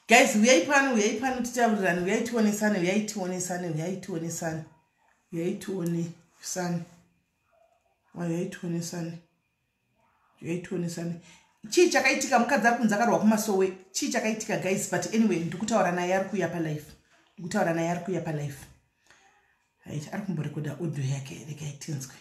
Guys, uyai pano, uyai pano titaurirane, uyai tionesane, uyai tionesane, uyai tionesane, uyai tionesane, uyai tionesane, uyai tionesane. Chii chakaitika? Mukadzi ari kunzi akarwa kumasowe. Chii chakaitika, guys? But anyway, ndikutaura naye ari kuuya palife, ndikutaura naye ari kuuya palife. Right, ari kumborekoda audio yake, regai tinzwe.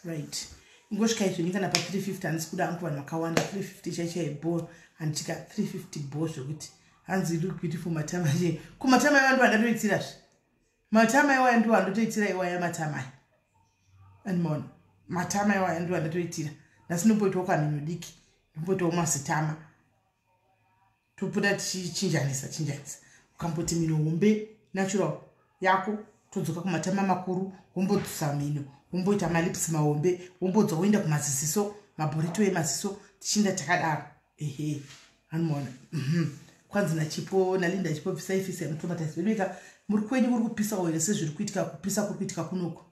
Right, ingosvikai zvenyu kana pa350. Handisi kuda angu vanhu vakawanda. 350 chaichai bo, handitika 350 bo zvekuti hanzi look beautiful. Matama che kumatama iwa ndo andatoitirazve, matama iwaya ndo andotoitira iwaya, matama aya andimaona, matama iwaya ndo andatoitira nhasi. Ndomboitawo kamhino diki, ndomboitawo mazitama, topota tichichinjanisa chinjanisa. Ukamboti mhino hombe natural yako, todzoka kumatama makuru, wombodzosa mhino, womboita malips mahombe, wombodza woenda kumaziso, mabhorito emaziso, tichinda takadaro. Ehe, anomaona. Kwanzi naChipo, naLinda Chipo, bvisai face yamutraumatise veduika. Muri kwenyu kuri kupisawo here sezviri kuitika kupisa kuri kuitika kunoku?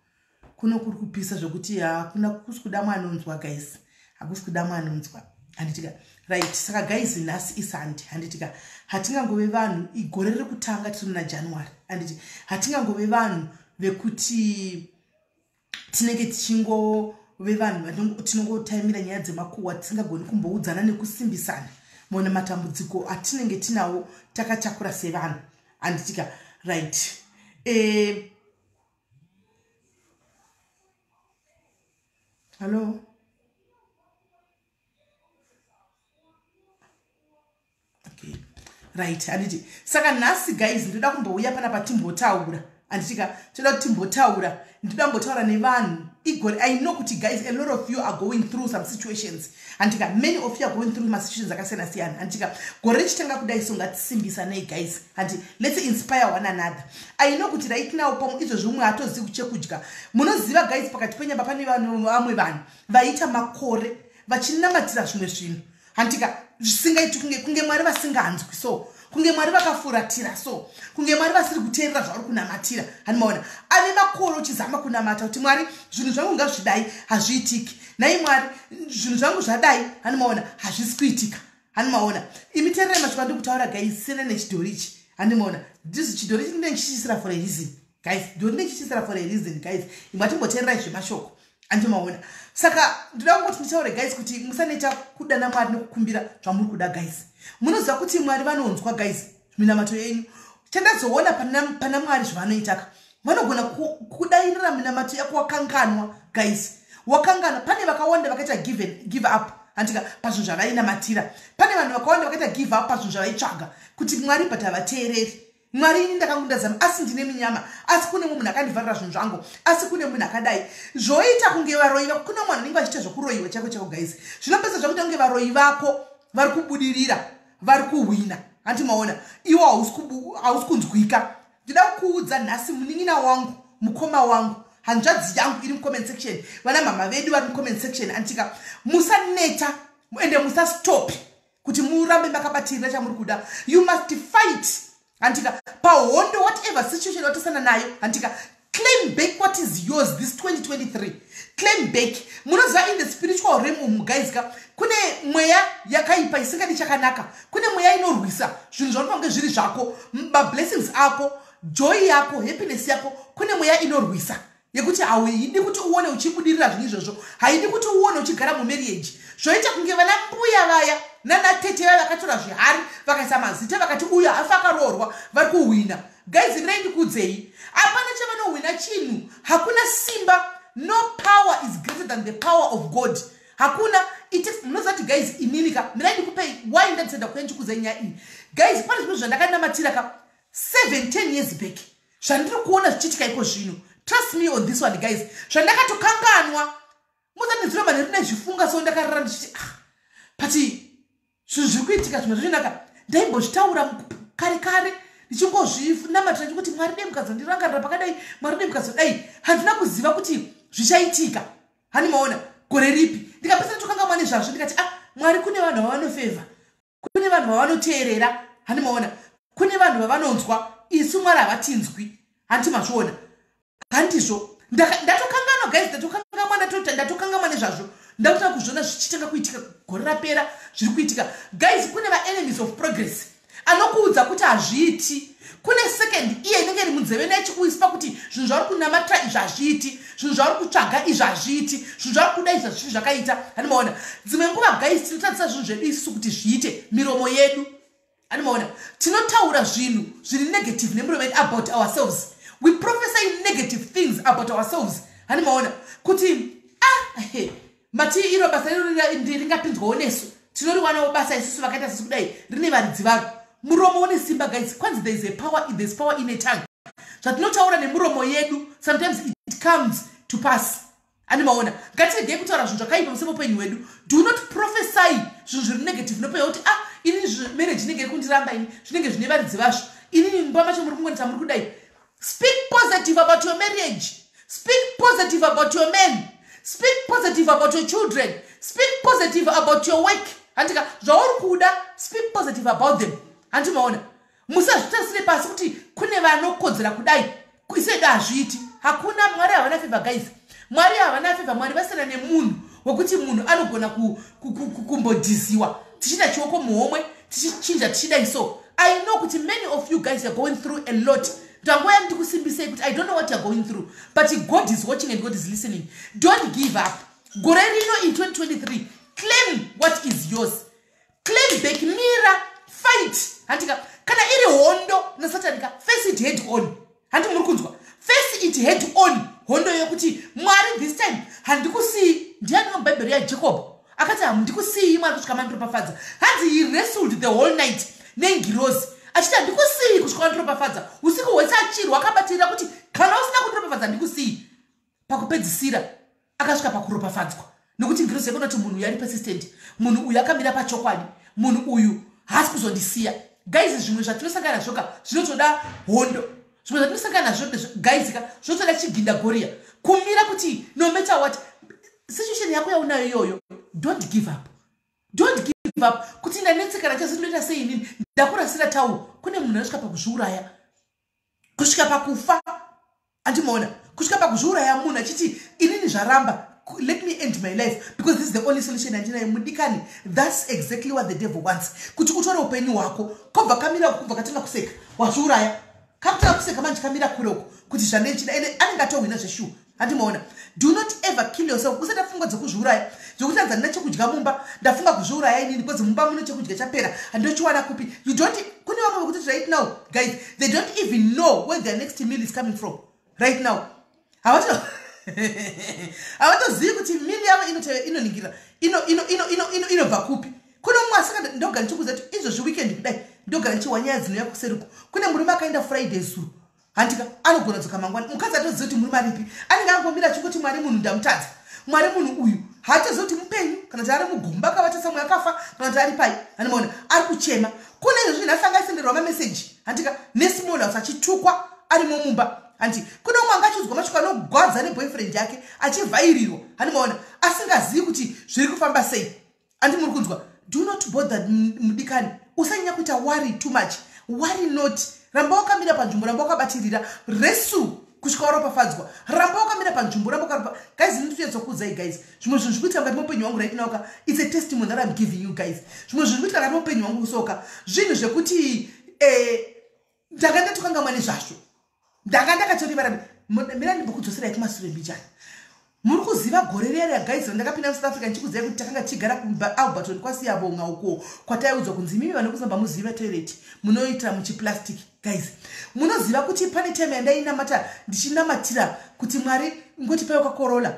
Kuno kuri kupisa zvokuti hakuna kusi kuda mwanonzwa, guys, hakusi kuda mwanonzwa, handitika? Right, saka guys, nhasi iSunday, handitika? Hatingangove vanhu, igore riri kutanga, tiri muna January, handiti? Hatingangove vanhu vekuti tinenge tichingove vanhu tinongotaimira nyaya dzemakuhwa, tisingagoni kumboudzana nekusimbisana mona matambudziko atinenge tinawo takatakura sevanhu, handitika? Right, hallo, okay, right, handiti? Saka nhasi, guys, ndoda kumbouya panapa timbotaura, handitika? Toda kuti timbotaura, ndoda kumbotaura nevanhu igore. I know kuti, guys, a lot of you are going through some situations, handitika? Many of you are going through masituations akasiyana siyana, handitika? Gore richitanga kudai so, ngatisimbisa guys, handi? Let's inspire one another. I know kuti right now pamwe izvozvi umwe hatozivi chekudya. Munoziva, guys, pakati penyamba pane vamwe vanhu vaita makore vachinamatira zvimwe zvinhu, handitika? Zvisingaiti, kunge Mwari vasinganzwi, so kunge Mwari vakafuratira, so kunge Mwari vasiri kuteerera zvauri kunamatira. Handimaona ave makore uchizama kunamata kuti, "Mwari, zvinhu zvangu ngazvidai," hazviitiki. "Nhai Mwari, zvinhu zvangu zvadai," handimaona, hazvisi kuitika. Handimaona imi, teererai mashoko andiri kutaura, guys. Siyana nechidhori ichi, handimaona? Ndizvo chidhori ichi ndinenge for a reason, guys. Dhori ndinenge for a reason, guys. Imwe atimboteererai zvemashoko, andimaona? Saka ndoda kungoti nditaure, guys, kuti musanoita kudana Mwari nekukumbira zvamuri kuda. Guys, munoziva kuti Mwari vanonzwa, guys, minamato yenyu. Chandazoona pana Mwari zvavanoitaka, vanogona kudairira minamato yako wakanganwa, guys, wakanganwa. Pane vakawanda vakaita give up, handika, pazvinhu zvavainamatira. Pane vanhu vakawanda vakaita give up pazvinhu zvavaitsvaga kuti Mwari, but havateereri Mwari. Ini ndakangundazama, asi ndine minyama, asi kune mumwe munhu akandivharira zvinhu zvangu, asi kune munhu akadai. Zvoita kunge varoyi, kune mwana anenge vachiita zvokuroyiwa chaiko chaiko, guys. Zvinopesa zvakuita kunge varoyi vako vari kubudirira, vari kuhwina, handi maona? Iwo hausi kunzwika. Ndida kukuudza nhasi, munin'ina wangu, mukoma wangu, hanzvadzi yangu iri mucomment section, vana mama vedu vari mucomment section, anditika, musaneta ende musastopi kuti murambe makabatirira chamuri kuda. You must fight, handika, pahondo, whatever situation watasana nayo, handika? Claim back what is yours this 2023. Claim back. Munoziva, in the spiritual realm umu, guys ka, kune mweya yakaipa isingadi chakanaka. Kune mweya inorwisa zvinhu zvanofanira kunge zviri zvako, mablessings ako, joy yako, happiness yako. Kune mweya inorwisa yekuti haidi kuti uone uchibudirira zvinhu izvozvo, haidi kuti uone uchigara mumarriage. Zvoita kunge vana mbuya vaya nanatete vaya vakatora zvihari, vakaisa mazita, vakati uyu hafa akaroorwa, vari kuhwina. Guys, mirai ndikuudzei, hapana chavanohwina chinhu. Hakuna simba, no power is greater than the power of God, hakuna. Munoziva kuti, guys, inini ka, mirai ndikupei why ndadisada kuya ndichikuudzai nyaya iyi. Guys, pane zvimwe zvandakanamatira ka 7 10 years back zvandiri kuona zvichiitika iko zvino. Trust me on this one, guys. Zvandakatokanganwa muzandidziro manheru ndazvifunga, so ndakarara ndichiti, "Ah, but zvinhu zviri kuitika zvimwe zvachinaka." Ndaimbozvitaura kare kare, ndichingozvinamatira ndichingoti, "Mwari, dei mukazondirangarira pakadai, Mwari, dei mukazodai." Handina kuziva kuti zvichaitika, hani maona, gore ripi. Ndikapesa nditokangamwa nezvazvo, ndikati, "Ah, Mwari, kune vanhu vavanofevha, kune vanhu vavanoteerera, hani maona, kune vanhu vavanonzwa, isu Mwari havatinzwi." Handiti mazviona? Handizvo, ndatokanganwa, guys, ndatokangamwa, ndatokangamwa nezvazvo. Ndakutanga kuzviona zvichitanga kuitika gore rapera. Zviri kuitika, guys. Kune vaenemies of progress. Anokuudza kuti hazviiti. Kune second iye inenge iri munzeve nechikuispa kuti zvinhu zvauri kunamatira izvi hazviiti, zvinhu zvauri kutsvaga izvi hazviiti, zvinhu zvauri kuda izvi hazvii zvakaita. Handimaona dzimwe nguva, guys, tinotadzisa zvinhu zvedu isusu kuti zviite. Miromo yedu, handimaona, tinotaura zvinhu zviri negative nemiromo yedu about ourselves. We prophesy negative things about ourselves. Handimaona kuti, ah, mati iro basa riro ringapinzwawo nesu, tinoriwanawo basa isusu vakaita sesu kudai, rine varidzi varo. Muromo une simba, guys. Kwanzi there is power in a tongue. Zvatinotaura nemuromo yedu, sometimes it comes to pass. Andimaona, ngatiregei kutaura zvinhu zvakaipa museupenyu hwedu. Do not prophesy zvinhu zviri negative nopeya kuti, ah, ini marriage inenge iri kundiramba, ini zvinenge zvine varidzi vazvo, inini mumba macho muri kungonita muri kudai. Speak positive about your marriage. Speak positive about your man. Speak positive about your children. Speak positive about your work. Handika zvauri kuda, speak positive about them. Handimaona, musazvitarisire pasi kuti kune vanokodzera kudai, isedu hazviiti. Hakuna, Mwari havana favour, guys. Mwari havana favour. Mwari vasina nemunhu wekuti munhu anogona kumbodhiziwa tichiita chioko muhomwe, tichichinja, tichidai. So I know kuti many of you guys are going through a lot. Ndangoya ndikusimbisei kuti I don't know what you are going through, but God is watching and God is listening. Don't give up. Gore rino in 2023, claim what is yours. Claim back. Mira, fight. Handika kana iri hondo nasatani ka, face it head on. Handi muri kunzwa? Face it head on. Hondo yekuti, Mwari, this time handikusii. Ndiani wemubhaibheri yaJacob akati, "Handikusii, Mwari, kusvika mandiropafadza"? Hanzi he wrestled the whole night nengirozi achiti, "Handikusii kusvika wandiropafadza." Usiku hwese achirwa akabatirira kuti, "Kana usina kundiropafadza, handikusii." Pakupedzisira akasvika pakuropafadzwa nekuti ngirozi yakaona kuti munhu uyu ari persistent, munhu uyu akamira pachokwadi, munhu uyu haasi kuzondisiya. Guys, zvimwe zvatinosangana nazvo ka zvinotoda hondo. Zvimwe zvatinosangana nazvo, guys, ka zvinotoda chiginda goria kumira kuti no matter what situation yako yaunayo iyoyo, don't give up. Don't give up kuti ndanetsekana chasi, ndinoita sei inini, ndakurasira tau. Kune munhu anosvika pakuzviuraya, kusvika pakufa. Andimaona, kusvika pakuzviuraya munhu achiti, "Inini zvaramba, let me end my life because this is the only solution andinayo." Mudikani, that's exactly what the devil wants, kuti utore upenyu hwako. Kobva kamira, kubva katanga kuseka, wazviuraya. Kakutanga kuseka manje, kamira kure uko kuti zvandichida, ende anenge atohwina zveshuwa. Handimaona, do not ever kill yourself. Usati pfungwa dzekuzviuraya, zvekuti hanzi handina chekudya mumba, ndafunga kuzviuraya inini because mumba muno chekudya chapera, handochiwana kupi? You don't. Kune vamwe vekuti right now, guys, they don't even know where their next meal is coming from right now. Havatozivi kuti meal yavo inoningira inobva kupi. Kune mumwe asaka, ndogara ndichikuudza kuti izvozvi weekend kudai, ndogara ndichihwa nyaya dzinouya kuseruko. Kune murume akaenda Friday zuro, handika anogona dzoka mangwana. Mukadzi atoziva kuti murume aripi, anenge angomira achingoti, "Mwari, munhu ndamutadza. Mwari, munhu uyu haatozivi kuti mupenyu kana kuti ari mugomba akavatasa mwe akafa kana kuti ari pai." Handimaona, ari kuchema. Kune izvozvi nhasi anga asenderwa mameseji, handika, nesmall house, achitukwa arimo mumba. Handi kune umwe anga achiudzwa mashoko anogwadza neboyfriend yake, achivhairirwa. Handimaona, asingazivi kuti zviri kufamba sei. Handi muri kunzwa? Do not bother, mudikani. Usanyanya kuita worry too much. Worry not. Ramba wakamira panzvimbo, ramba wakabatirira resu kusvika waropafadzwa. Ramba wakamira panzvimbo, ramba wakaropa. Guys, ndinotonyatsokuudzai, guys, zvimwe zvinhu zvikuitika mukati meupenyu hwangu right now ka, it's a testimony that I'm giving you guys. Zvimwe zvinhu zvikuitika mukati meupenyu hwangu kusoka zvinhu zvekuti ndanga ndatokangamwa nezvazvo, ndanga ndakatorivara. Mira ndimbokudzoserai kumasure mbijana. Muri kuziva gore riya, guys, randakapinda muSouth Africa, ndichikuziva kuti takanga tichigara kuAlberton kwaSiyabonga uko kwataiudzwa kunzi, "Mimi vanokuzamba muziva toilet munoita muchiplastic." Guys, munoziva kuti pane time yandainamata, ndichinamatira kuti, "Mwari, ngotipaiwo kaCorolla."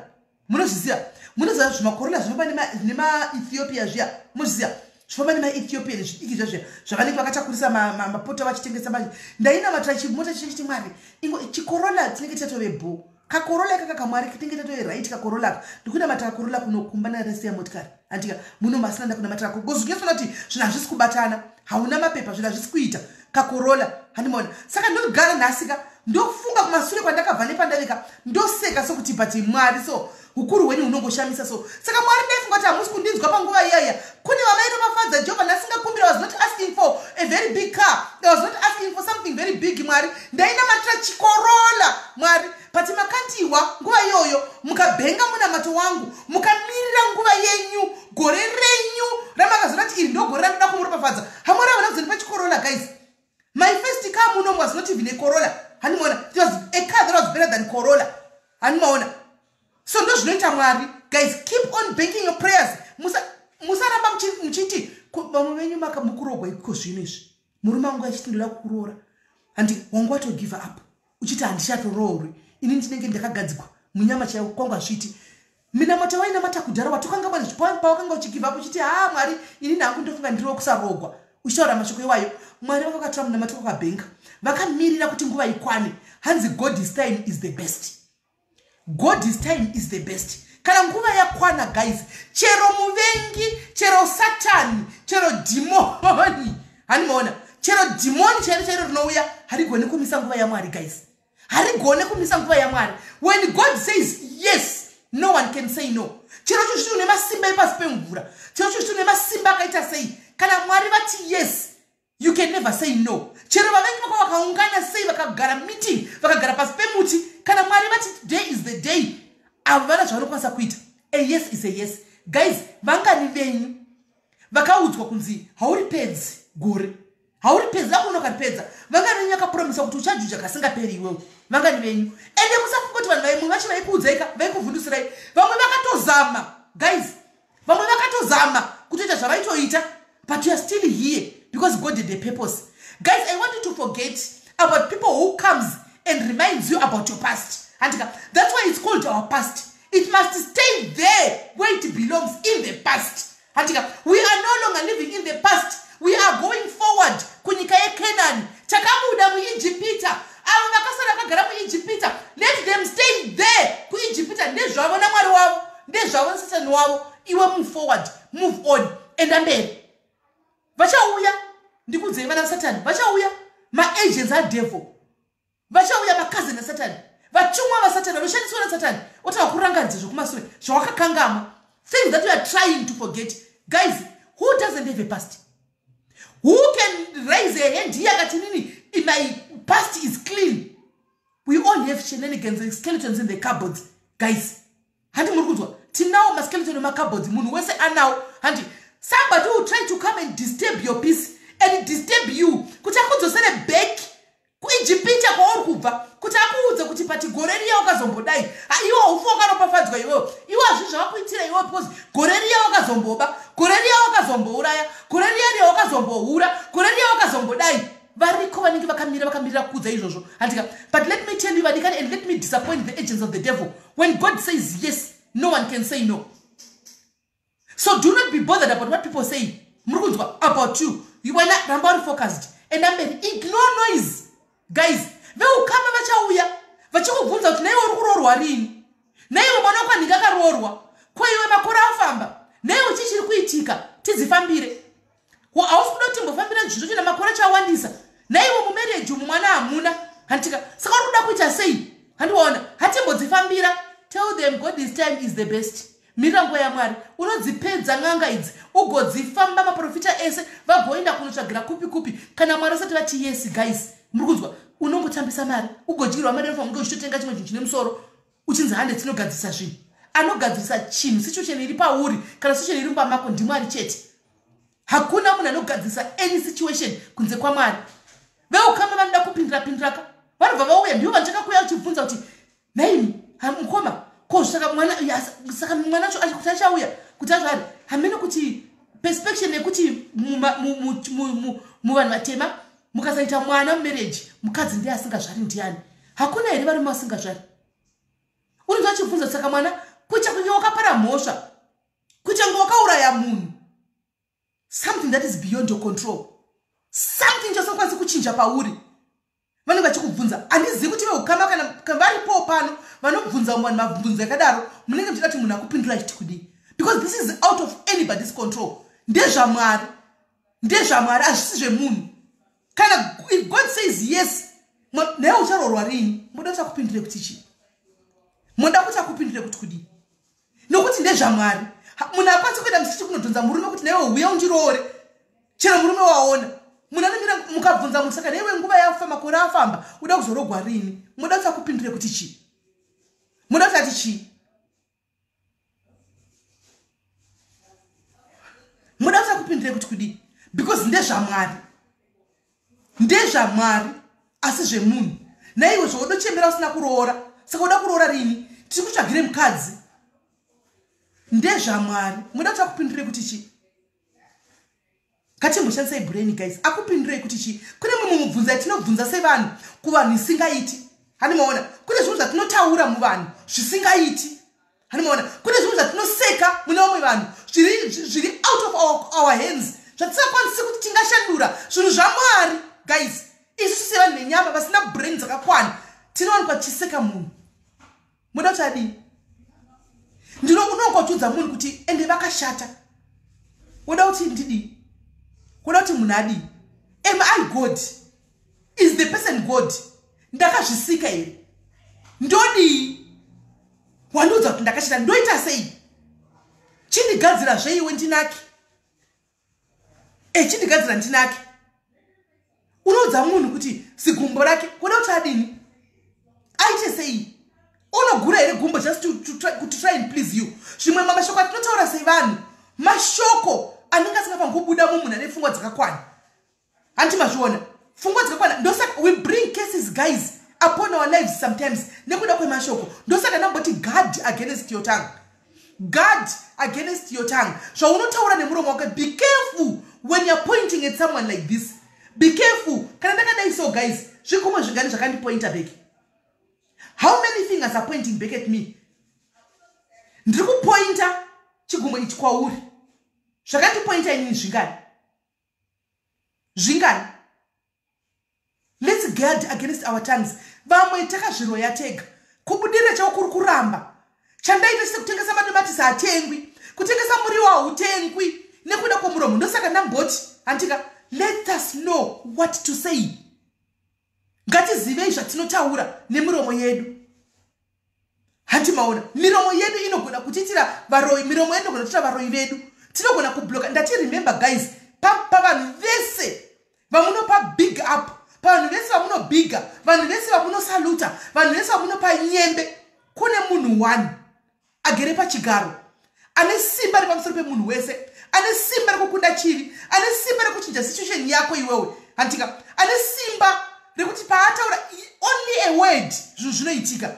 Munozviziva? Munoziva zvimaCorolla zvinofamba nemaEthiopia zviya? Munozviziva zvifamba nemaEthiopian zvidiki zva zviya zvavanenge vakatakurisa mapoto vachitengesa manje? Ndainamatira chimota chichiti, "Mwari, ingo chiCorolla, tinenge tatove bho kaCorolla ikaka kaMwari, tinenge tatove right kaCorolla ka." Ndikunamata kaCorolla kunokumba naresiya motikari, andika muno masina. Ndakunamatira kuzinyatsoona kuti zvinhu hazvisi kubatana, hauna mapepa, zvinhu hazvisi kuita, kaCorolla. Handimaona, saka ndogara nhasika, ndofunga kumasure kwandakabva nepandavika, ndoseka sokuti, but Mwari, so ukuru hwenyu hunongoshamisa. So saka Mwari, ndaifunga kuti hamusi kundinzwa panguva iyaya. Kune vamairopafadza Jehovha ndasingakumbira. Was not asking for a very big car. I was not asking for something very big. Mwari, ndainamatira chiCorolla, Mwari, but makandiwa nguva iyoyo, mukabhenga munamato wangu, mukamirira nguva yenyu, gore renyu ramakazona kuti iri ndo gore randoda kumuropafadza. Hamwari havana kuzondipa chiCorolla, guys. Handimaona? It was a car that was better than Corolla. Handimaona? So ndo zvinoita Mwari. Guys, keep on banking your prayers. Musaramba muchiti vamwe venyu mukurogwa iko zvino izvi. Murume wangu achiti ndoda kukuroora, handi wangu watogive up, uchiti handichatoroorwi ini, ndinenge ndakagadzikwa munyama chaiwo kwangu hazviiti. Minamato wainamata kudhara watokanga pawakanga uchigive up uchiti, "Ha, Mwari, ini nhangu ndofunga ndiriwo kusarogwa," uchitaura mashoko iwayo, Mwari vakakatora munamato kwakabhenga, vakamirira kuti nguva ikwane. Hanzi God's time is the best. God's time is the best. Kana nguva yakwana, guys, chero muvengi, chero Satani, chero dhimoni, handimaona, chero dhimoni chairo chairo rinouya, harigoni kumisa nguva yaMwari. Guys, harigone kumisa nguva yaMwari. When God says yes, no one can say no. Chero chozviti une masimba epasi pemvura, chero chozviti une masimba akaita sei, kana Mwari vati yes, you can never say no. Chero vavengi vako vakaungana sei, vakagara meeting, vakagara pasi pemuti, kana Mwari vati today is the day, avo vana zvavanokwanisa kuita. A yes is a yes, guys. Vangani venyu vakaudzwa kunzi hauripedzi gore, hauripedzi, akuona ukaripedza? Vangani venyu vakapromisa kuti uchajuja kasingaperi iwewo? Vangani venyu? Ende musafunga kuti vanhu vaimwe vacho vaikuudzaika, vaikuvhundusirai. Vamwe vakatozama, guys, vamwe vakatozama kutoita zvavaitoita, but you are still here because God had a purpose. Guys, I want you to forget about people who comes and reminds you about your past. Andika, that's why it's called our past. It must stay there where it belongs, in the past. Andika, we are no longer living in the past. We are going forward kunyika yeKenani. Takabuda muIjipita. Avo vakasara vakagara muIjipita, let them stay there kuIjipita. Ndezvavo naMwari wavo, ndezvavo naSatani wavo. Iwe move forward, move on, enda mberi. Vachauya, ndikudzei, vana vaSatani vachauya, maagents adevil vachauya, makazini asatani, vatumwa vasatani, vanoshandiswa nasatani, otava kurangaridza zvokumasure zvawakakangamwa, things that you are trying to forget. Guys, who doesn't have a past? Who can raise a hand here akati, "Nini, my past is clean"? We all have shenanigans, skeletons in the cupboards, guys. Handi muri kunzwa? Tinawo maskeleton emacupboards, munhu wese anawo. Handi somebody will try to come and disturb your peace and disturb you kuti akudzosere back kuIjipita kwauri kubva, kuti akuudze kuti pati gore riya wakazombodai, iwe haufi wakaropafadzwa iwewo, iwe hazvi zvavakuitira iwewo, because gore riya wakazomboba, gore riya wakazombouraya, gore riya riya wakazombohura, gore riya wakazombodai. Variko vanenge vakamira, vakamirira kuudza izvozvo. Handika, but let me tell you, vadikani, and let me disappoint the agents of the devil: when God says yes, no one can say no. So do not be bothered about what people say, muri kunzwa, about you. Wena ramba uri focused, enda mberi, ignore noise. Guys, veukama vachauya vachikubvunza kuti, "Naiwe uri kuroorwa rini? Naiwe mwana wako nhingi akaroorwa? Ko iwe makore afamba, naiwe chii chiri kuitika? Tidzifambire. Hausi kuda kuti timbofambira zvinhu china makore chawandisa? Naiwe mumarriage umu mwana hamuna, handitika, saka uri kuda kuita sei?" Handiwaona? Hatimbodzifambira. Tell them God's time is the best. Mirira nguva yaMwari. Unodzipedza n'anga idzi, ugodzifamba maprofita ese, vagoenda kunotsvagira kupi kupi, kana Mwari asati vati yes. Guys, muri kunzwa? Unongotambisa mari, ugodyirwa mari inofanira kunge uchitotenga chimwe chinhu chine musoro, uchinzi hande tinogadzirisa zvinhu. Anogadzirisa chinhu, situation iri pauri kana situation iri mumba mako, ndiMwari chete. Hakuna munhu anogadzirisa any situation kunze kwaMwari. Veukama vanoda kupindira pindiraka, vanobva vauya, ndivo vanotanga kuuya uchibvunza kuti, "Naimi mukoma, ko saka mwana, saka mwana acho kuti achauya kuti azvari hamene?" Kuti perception yekuti muvanhu vatema mukasaita mwana mumarriage, mukadzi ndiye asingazvari. Ndiani? Hakuna here varume vasingazvari? Unonzwa achibvunza, "Saka mwana?" Kuita kunge wakapara mhosva, kuita kunge wakauraya munhu, something that is beyond your control, something chasingakwanisi kuchinja pauri. Vanenge vachikubvunza. Handizivi kuti veukama kana varipowo pano vanobvunza vanhu mabvunzo yakadaro, munenge muchida kuti munhu akupindura achiti kudii? Because this is out of anybody's control. NdezvaMwari, ndezvaMwari, hazvisi zvemunhu. Kana if God says yes, naye ucharoorwa rini? Muda kuti akupindure kuti chii? Muda kuti akupindure kuti kudii? Nokuti ndezvaMwari. Munhu akwanisi kuenda musiti kunodhonza murume kuti, "Naiwe uya undiroore." Chero murume waona munhu anomira, mukabvunza munhu, "Saka naiwe nguva yafa, makore afamba, uda kuzorogwa rini?" Muda kuti akupindure kuti chii? Muda kuti ati chii? Muda kuti akupindure kuti kudii? Because ndezvaMwari, ndezvaMwari, asi zvemunhu. Naiwe zvaudochembera usina kuroora, saka uda kuroora rini? Tiri kutsvagire mukadzi. NdezvaMwari. Muda kuti akupindurei kuti chii? Ngatimboshandisai brain, guys. Akupindurei kuti chii? Kune mumwe mubvunzo yatinobvunza sevanhu kuvanhu isingaiti. Hani maona, kune zvimwe zvatinotaura muvanhu zvisingaiti. Hani maona, kune zvimwe zvatinoseka mune vamwe vanhu zviri out of our hands, zvatisingakwanisi kuti tingashandura. Zvinhu zvaMwari, guys. Isusu sevanhu venyama vasina brain dzakakwana tinowanikwa tichiseka munhu. Muda kuti adii? Ndinounonga uchiudza munhu kuti ende vakashata. Uda kuti ndidii? Kuda kuti munhu adii? Am I God? Is the person God? Ndakazvisika here? Ndodii? Wandiudza kuti ndakashata, ndoita sei? Chindigadzira zveiwe ndinake. Chindigadzira ndinake. Unoudza munhu kuti zigumbo rake, kuda kuti adini? Aite sei? Unogura here gumbo just to try and please you? Zvimwe mamashoko atinotaura sevanhu, mashoko anenge asingafaniri kubuda mumunhu ane pfungwa dzakakwana. Handiti mazviona? Pfungwa dzakakwana. Ndosaka we bring cases, guys, upon our lives sometimes nekuda kwemashoko. Ndosaka ndamboti guard against your tongue, guard against your tongue. Zvaunotaura nemuromo wako, be careful when you're pointing at someone like this. Be careful. Kana ndakadai so, guys, zvikumwe zvingani zvakandipointa back? How many fingers are pointing back at me? Ndiri kupointa chigumwe ichi kwauri. Zvakandipointa inini zvingani? Zvingani? Let's guard against our tongues. Vamwe takazviroya tega. Kubudirira chavo kuri kuramba. Chandaita chise kutengesa madomatisi hatengwi, kutengesa muriwo hautengwi nekuda kwomuromo. Ndosaka ndamboti, handika, let us know what to say. Ngatizivei zvatinotaura nemiromo yedu. Handi maona, miromo yedu inogona kutiitira varoi, miromo yedu inogona kutiitira varoi vedu. Tinogona kubloka. Ndati, remember, guys, pavanhu vese vamunopa big up, pavanhu vese vamunobhiga, vanhu vese vamunosaluta, vanhu vese vamunopa nyembe, kune munhu one agere pachigaro ane simba repamusoro pemunhu wese, ane simba rekukunda chivi, ane simba rekuchinja situation yako iwewe. Handika, ane simba rekuti paataura only a word, zvinhu zvinoitika.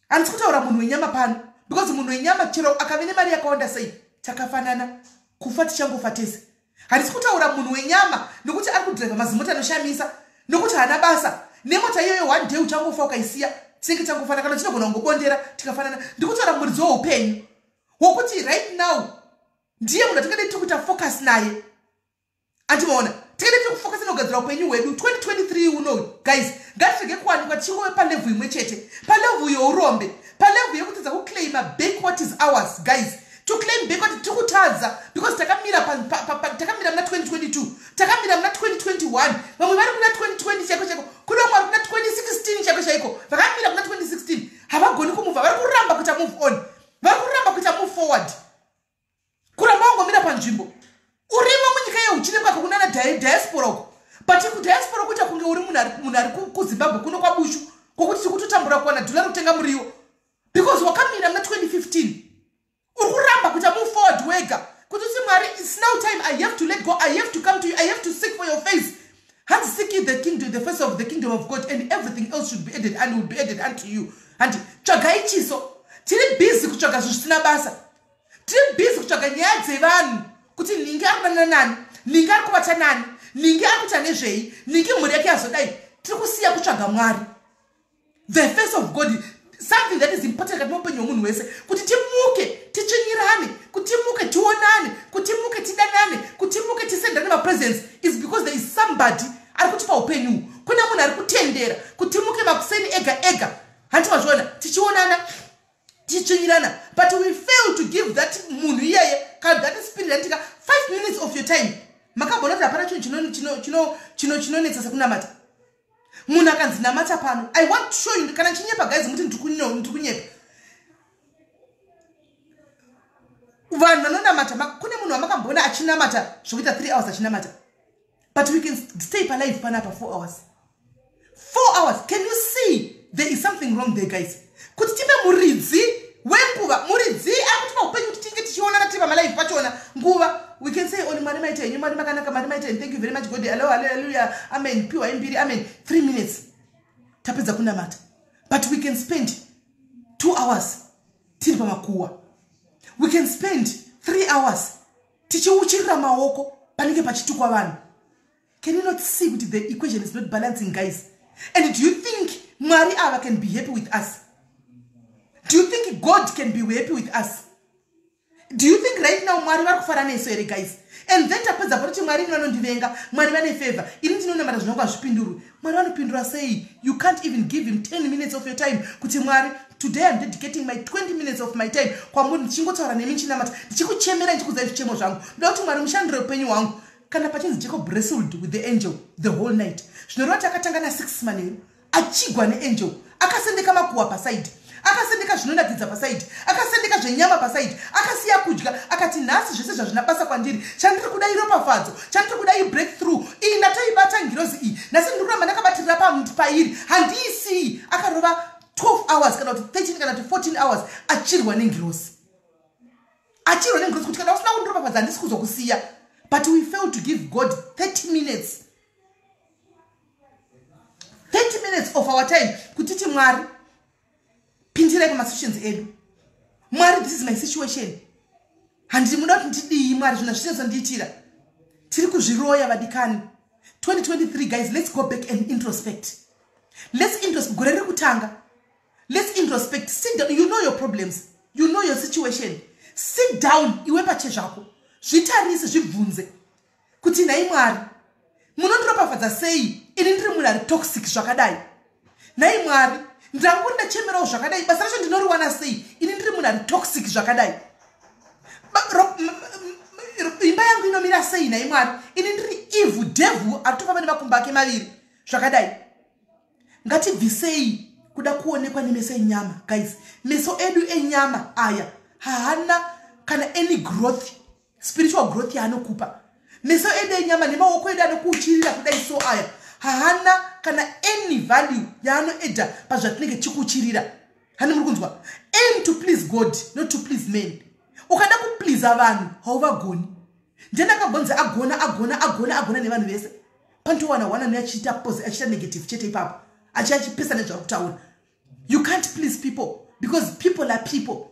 Handisi kutaura munhu wenyama pano, because munhu wenyama chero akave nemari yakawanda sei, takafanana, kufa tichangofa tese. Handisi kutaura munhu wenyama nokuti ari kudhiraivha mazimota anoshamisa, nokuti haana basa nemota iyoyo. One day uchangofa ukaisiya, tinenge tangofana, kana tinogona kungobondera tikafanana. Ndikutaura muridzi weupenyu, wokuti right now ndiye munhu atingadei tiri kuita focus naye. Andimaona, tingadei tiri kufocus nokugadzira upenyu hwedu 2023 uno. Guys, ngatirege kuwanikwa tichingove palevel imwe chete, palevel yeurombe, palevel yekutadza kuclaima back what is ours. Guys, to claim back what tiri kutadza because takamira takamira muna 2022, takamira muna 2021. Vamwe vari kuna 2020 chaiko chaiko, kune vamwe vari kuna 2016 chaiko chaiko. Vakamira kuna 2016, havagoni kumuvha. Vari kuramba kuita move on, vari kuramba kuita move forward, kuramba wangomira panzvimbo. Urimo munyika yeuchinengwako kunana diaspora uko, but kudiaspora kuita kunge uri munhu ari kuZimbabwe kuno kwaBushu, kwokuti tiri kutotambura kuwana dhula rekutenga muriwo, because wakamira muna 2015. Uri kuramba kuita move forward wega, kuti uti, "Mwari, it's now time. I have to let go. I have to come to you. I have to seek for your face." Hanzi, "Seek ye the kingdom, the face of the kingdom of God, and everything else should be added and will be added unto you." Handi tsvagai chiso. Tiri busy kutsvaga zvinhu zvisina basa. Tiri busy kutsvaga nyaya dzevanhu, kuti nhingi ari kudanana nani, nhingi ari kuvata nani, nhingi ari kuita nezvei, nhingi mhuri yake yazodai. Tiri kusiya kutsvaga Mwari, the face of God, something that is important kati muupenyu hwemunhu wese, kuti timuke titsvinyirane, kuti timuke tionane, kuti timuke tidanane, kuti timuke tisendane mapresents, is because there is somebody ari kutipa upenyu. Kune munhu ari kutendera kuti timuke makuseni ega ega. Handiti mazviona, tichionana, tichitsvinyirana, but we fail to give that munhu iyeye kana that spirit, anditika, 5 minutes of your time. Makambona kuti hapana chinhu chinonetsa sekunamata. Munhu akanzi namata pano, I want to show you. Kana chinyepa, guys, muti ndiri kunyepa. Vanhu vanonamata, kune munhu wamakamboona achinamata zvokuita 3 hours achinamata? But we can stay palive panapa 4 hours, 4 hours. Can you see there is something wrong there, guys? Kuti tipe muridzi wenguva, muridzi ari kutipa upenyu, kuti tinge tichionana tiri pamalive pachona nguva, we can say only, "Mwari, maita henyu. Mwari makanaka. Mwari maita henyu. Thank you very much, God. Alo, haleluya, amen. Piwa imbiri, amen." 3 minutes. Tapedza kunamata, but we can spend 2 hours tiri pamakuwa. We can spend 3 hours tichiuchirira maoko panenge pachitukwa vanhu. Can you not see kuti the equation is not balancing, guys? And do you think Mwari ava can be happy with us? Do you think God can be happy with us? Do you think right now Mwari vari kufara nesu here, guys? And then tapedza pototi, "Mwari, ini vanondivenga. Mwari vane favor. Ini ndinonamata, zvinonga hazvipindurwi." Mwari vanopindura sei? You can't even give him 10 minutes of your time kuti, "Mwari, today I'm dedicating my 20 minutes of my time kwamuri, ndichingotaura nemi, nchinamata, ndichikuchemera, ndichikudzai zvichemo zvangu. Ndoda kuti, Mwari, mushandire upenyu hwangu." Kana pachinzi Jacob wrestled with the angel the whole night, zvinoreva kuti akatanga na6 manheru achigwa neangel. Akasendeka makuhwa paside, akasendeka zvinonakidza paside, akasendeka zvenyama paside, akasiya kudya. Akati, "Nhasi zvese zvazvina basa kwandiri. Chandiri kuda iropafadzo, chandiri kuda ibreakthrough. Iyi ndatoibata ngirozi iyi. Nhasi ndiri kuramba ndakabatirira pairi, handiisii." Akarova 12 hours kana kuti 13 kana kuti 14 hours achirwa nengirozi, achirwa nengirozi kuti, "Kana usina kundiropafadza, handisi kuzokusiya." But we fail to give God 30 minutes, 30 minutes of our time kutiti, "Mwari, pindirai pamasituations edu. Mwari, this is my situation. Handiti muda kuti ndidii, Mwari? Zvinhu zvisinozondiitira." Tiri kuzviroya, vadikani. 2023, guys, let's go back and introspect. Let's introspect. Gore riri kutanga, let's introspect. Sit down. You know your problems, you know your situation. Sit down iwe pachezvako, zvitarise, zvibvunze kuti, "Nhai Mwari, munondiropafadza sei ini ndiri munhu ari toxic zvakadai? Nhai Mwari, ndanguri ndachemerawo zvakadai, basa racho ndinoriwana sei ini ndiri munhu ari toxic zvakadai? Imba yangu inomira sei, nhai Mwari, ini ndiri evil devil ari kutofamba nemakumbo ake maviri zvakadai?" Ngatibvisei kuda kuonekwa nemeso enyama, guys. Meso edu enyama aya haana kana any growth, spiritual growth yaanokupa. Meso edu enyama nemaoko edu anokuuchirira kudai so aya haana kana any value yaanoadda pazvatinenge tichikuuchirira. Hani muri kunzwa? Aim to please God, not to please men. Ukada kupleasa vanhu, hauvagoni. Ndiani akambonzi agona, agona, agona, agona nevanhu vese? Panotowana one anouya achiita pose, achiita negative chete ipapo, achipesa nezvauri kutaura. You can't please people because people are people.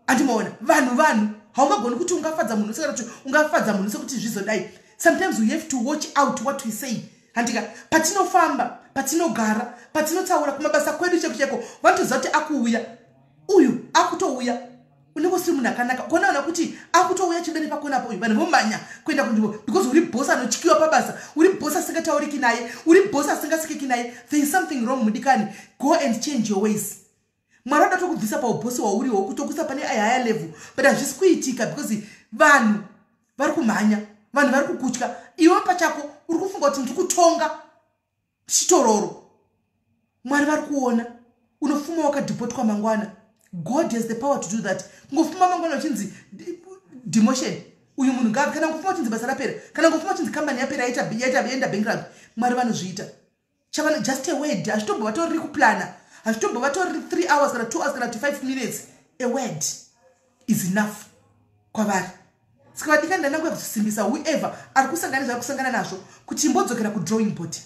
Andimaona vanhu, vanhu haungagoni kuti ungafadza munhu sekana kuti ungafadza munhu sekuti zvizodai. Sometimes we have to watch out what we say, handika? Patinofamba, patinogara, patinotaura, kumabasa kwedu cheko cheko, vanotoziva kuti akuuya uyu, akutouya. Unenge usiri munhu akanaka. Konaona kuti akutouya chido nepakonapo uyu, vanhu vomhanya kuenda kunzvimbo because uri bhosi anotyiwa pabasa, uri bhosi asingatauriki naye, uri bhosi asingasikiki naye. There is something wrong, mudikani. Go and change your ways. Mwari vada tokubvisa paubhosi hwauriwo, kutokuisa pane ahigher level, but hazvisi kuitika because vanhu vari kumhanya, vanhu vari kukutya. Iwe pachako uri kufunga kuti ndiri kutonga chitororo. Mwari vari kuona. Unofuma wakadeportwa mangwana. God has the power to do that. Kungofuma mangwana uchinzi demotion, uyu munhu ngavi, kana ngofuma uchinzi basa rapera, kana ngofuma uchinzi kambani yapera, yaenda bankrupt. Mwari vanozviita. Chavana just a word. Hazvitombova toriri kuplana, hazvitombova toriri 3 hours kana 2 hours kana kuti 5 minutes. A word is enough kwavari. Saka vadikani, ndanangu yakuzosimbisa whoever ari kusangana nezvari kusangana nazvo kuti imbodzokera kudrawing board.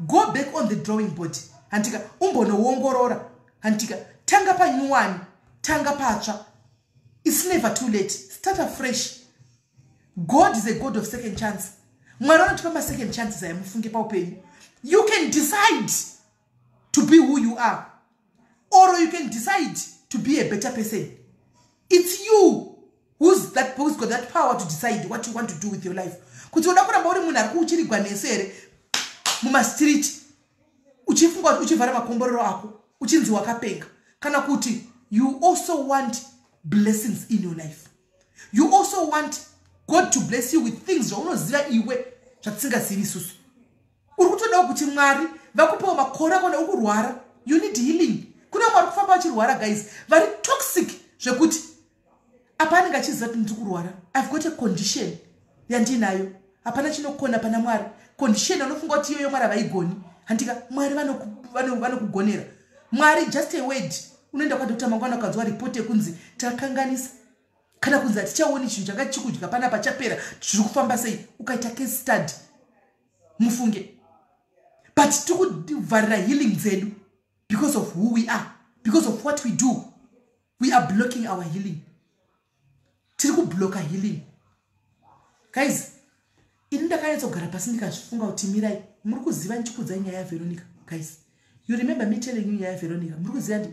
Go back on the drawing board, handika? Umbonoongorora, handika? Tanga panyuwani, tanga patsva. It's never too late. Start afresh. God is a God of second chance. Mwari vanotipa masecond chances aya, mufunge. Paupenyu you can decide to be who you are or you can decide to be a better person. It's you who's got that power to decide what you want to do with your life, kuti uda kuramba uri munhu ari kuuchirigwa nesu here mumastreet, uchifunga kuti uchivhara makomborero ako, uchinzi wakapenga, kana kuti you also want blessings in your life. You also want God to bless you with things zvaunoziva iwe zvatisingazivi isusu. Uri kutodawo kuti Mwari vakupewo makore akona. Uri kurwara, you need healing. Kune vamwe vari kufamba vachirwara, guys, vari toxic zvekuti apa anenge achiziva kuti ndiri kurwara, I've got a condition yandinayo, hapana chinokona pana Mwari. Condition anofunga kuti iyoyo Mwari havaigoni, handika? Mwari vanokugonera. Mwari, just a word. Unoenda kwadokta mangwana, ukanzwa ripoti yekunzi takanganisa, kana kunzi hatichaoni chinhu changa chikudya panapa, chapera, zviri kufamba sei? Ukaita case study, mufunge. But tikuvharira healing dzedu because of who we are, because of what we do. We are blocking our healing. Tiri kublocka healing, guys. Ini ndakanyatsogara pasi, ndikazvifunga kuti mirai. Muri kuziva ndichikuudzai nyaya yaVeronica, guys? You remember me telling you nyaya yaVeronica? Muri kuziva ndi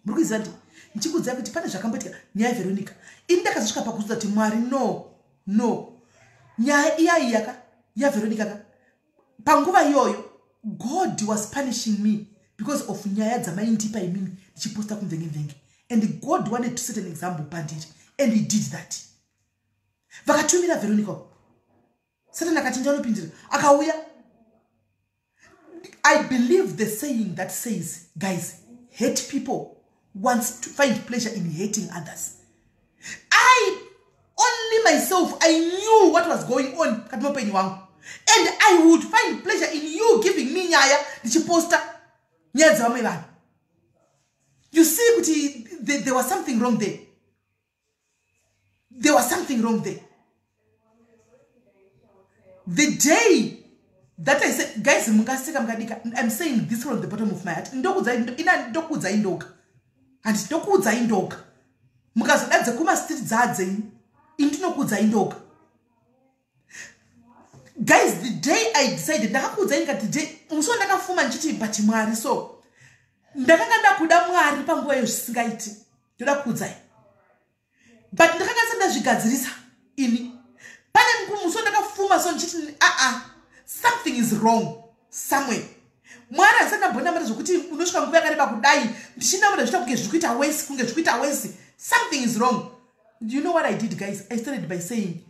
muri kuziva ndi ndichikuudzai kuti pane zvakamboitika, nyaya yaVeronica. Ini ndakazosvika pakuzudza kuti Mwari, no, no, nyaya iyayi yaka yaVeronica ka, panguva iyoyo God was punishing me because of nyaya dzamaindipa imimi ndichiposta kumvengemvenge, and God wanted to set an example pandiri, and he did that. Vakatumira Veronica. Satani akati ndanopindira, akauya. I believe the saying that says, guys, hate people wants to find pleasure in hating others. I only myself, I knew what was going on kati meupenyu wangu, and I would find pleasure in you giving me nyaya, ndichiposta nyaya dzevamwe vanhu. You see kuti there was something wrong there. There was something wrong there. The day that I said, guys, mungaseka, mukadika, I'm saying this from the bottom of my heart. Ina ndokuudzai ndoga, handi ndokuudzai ndoga. Mukazoda dzekumastreet dzaadzenyu, ini ndinokuudzai ndoga. Guys, the day I decided, ndakakuudzai ndikati day musi wandakafuma ndichiti, but Mwari, so ndakanga ndakuda Mwari panguva iyo zvisingaiti. Ndoda kuudzai, but ndakanga ndisati ndazvigadzirisa ini. Pane musi wandakafuma so ndichiti, aa, something is wrong somewhere. Mwari, handisati ndambonamata zvokuti unosvika nguva yakareba kudai ndichinamata zviita kunge zviri kuita worse, kunge zviri kuita worse. Something is wrong. Do you know what I did, guys? I started by saying,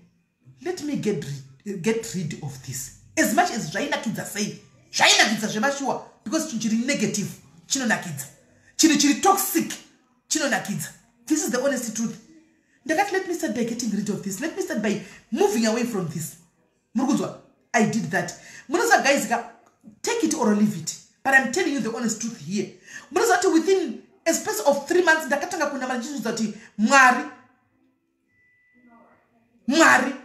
let me get rid of this. As much as zvainakidza sei, zvainakidza zvemashuwa, because chinhu chiri negative chinonakidza, chinhu chiri toxic chinonakidza. This is the honest truth. Ndakati, let me start by getting rid of this. Let me start by moving away from this. Muri kunzwa? I did that. Munoziva, guys ka, take it or leave it, but I'm telling you the honest truth here. Munoziva kuti within a space of 3 months ndakatanga kunamata ndichizvidza kuti, Mwari, Mwari,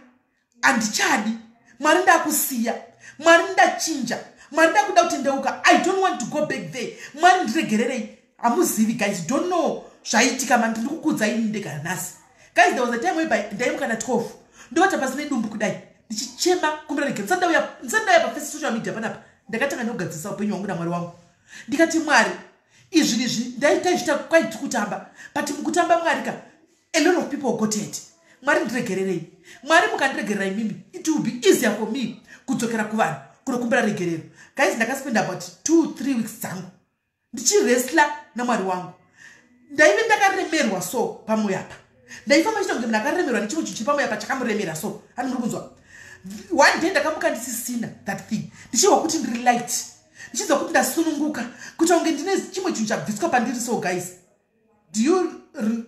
handichadi. Mwari, ndakusiya. Mwari, ndachinja. Mwari, ndakuda kutendeuka. I don't want to go back there. Mwari, ndiregererei. Hamuzivi, guys, don't know zvaitika mani. Ndiri kukudzai ndega nhasi. Guys, there was a time whereby ndaimuka na12, ndovata pasi nedumbu kudai, ndichichema kumbira regero. Ndisati ndauya paface social media panapa, ndakatanga nekugadzirisa upenyu hwangu naMwari wangu. Ndikati, Mwari, izvi izvi ndaizvita kwaiti kutamba, but mukutamba, Mwari ka, a lot of people got it. Mwari, ndiregererei. Mwari, mukandiregerera imimi, it will be easier for me kudzokera kuvanhu kunokumbira regerero. Guys, ndakaspend about 2-3 weeks dzangu ndichiwrestla naMwari wangu. Ndaive ndakaremerwa so pamwoyo apa. Ndaifamba chita kunge munhu akaremerwa nechimwe chinhu chiri pamwoyo apa, chakamuremera so. Ani muri kunzwa? One day ndakamuka ndisisina that thing, ndichihwa kuti ndiri light, ndichinzwa kuti ndasununguka, kuita kunge ndine chimwe chinhu chabviswa pandiri. So guys, do you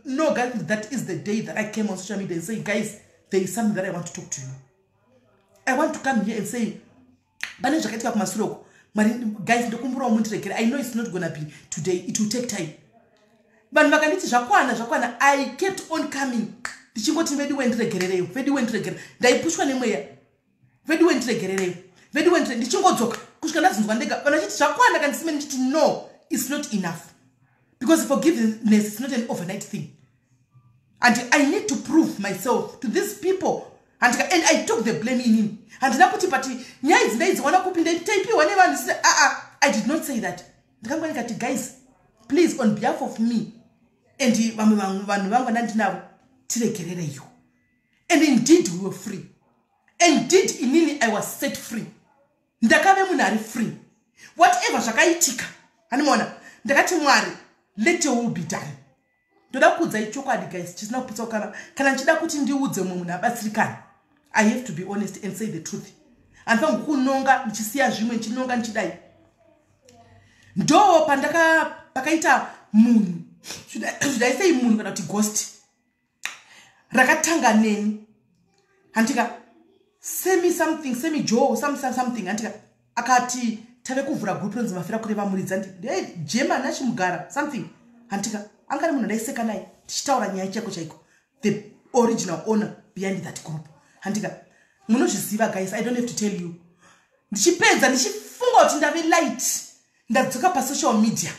know, guys, that is the day that I came on social media and say, guys, there is something that I want to talk to you. I want to come here and say pane zvakaitika kumasure uko. Mwari, guys, ndokumburawo mundiregere. I know it's not gonna be today, it will take time. Vanhu vakanditi zvakwana, zvakwana. I kept on coming ndichingoti, veduwe, ndiregerereyo, veduwe, ndiregere. Ndaipushwa nemweya, veduwe, ndiregerereyo, veduwe, ndichingodzoka kusvika ndazonzwa ndega vanhu vachiti zvakwana. Kandisime ndichiti, no, it's not enough, because forgiveness is not an overnight thing and I need to prove myself to these people. And I took the blame inini. Handina kuti, but nyaya idzi ndaidziwana kupi? Ndaitaipiwa nevanhu. Aa, I did not say that. Ndikangwa ndikati, guys, please, on behalf of me and vamwe vanhu vangu vandandinavo, tiregerereiyo. And indeed we were free. Indeed, inini I was set free. Ndakave munhu ari free. Whatever zvakaitika, handimaona. Ndakati, Mwari, let your will be done. Ndoda kuudzai chokwadi, guys, chisina kuputsa. Kana ndichida kuti ndiudze mumwe munhu abatsirikani, I have to be honest and say the truth. Handifangi kunonga ndichisiya zvimwe, ndichinonga ndichidai. Ndo pandaka pakaita munhu, should I say munhu kana kuti ghost rakatanga neni, handika? Semi something, Semi Joe, something, handika? Akati tave kuvhura group ronzi Mafira Kureva Muridzi. Handi Jema Nachimugara something, handika? Angari munhu ndaiseka naye tichitaura nyaya chaiko chaiko, the original owner behind that group, handika? Munozviziva, guys, I don't have to tell you. Ndichipedza, ndichifira. Ndambofunga kuti ndave light, ndadzoka pasocial media,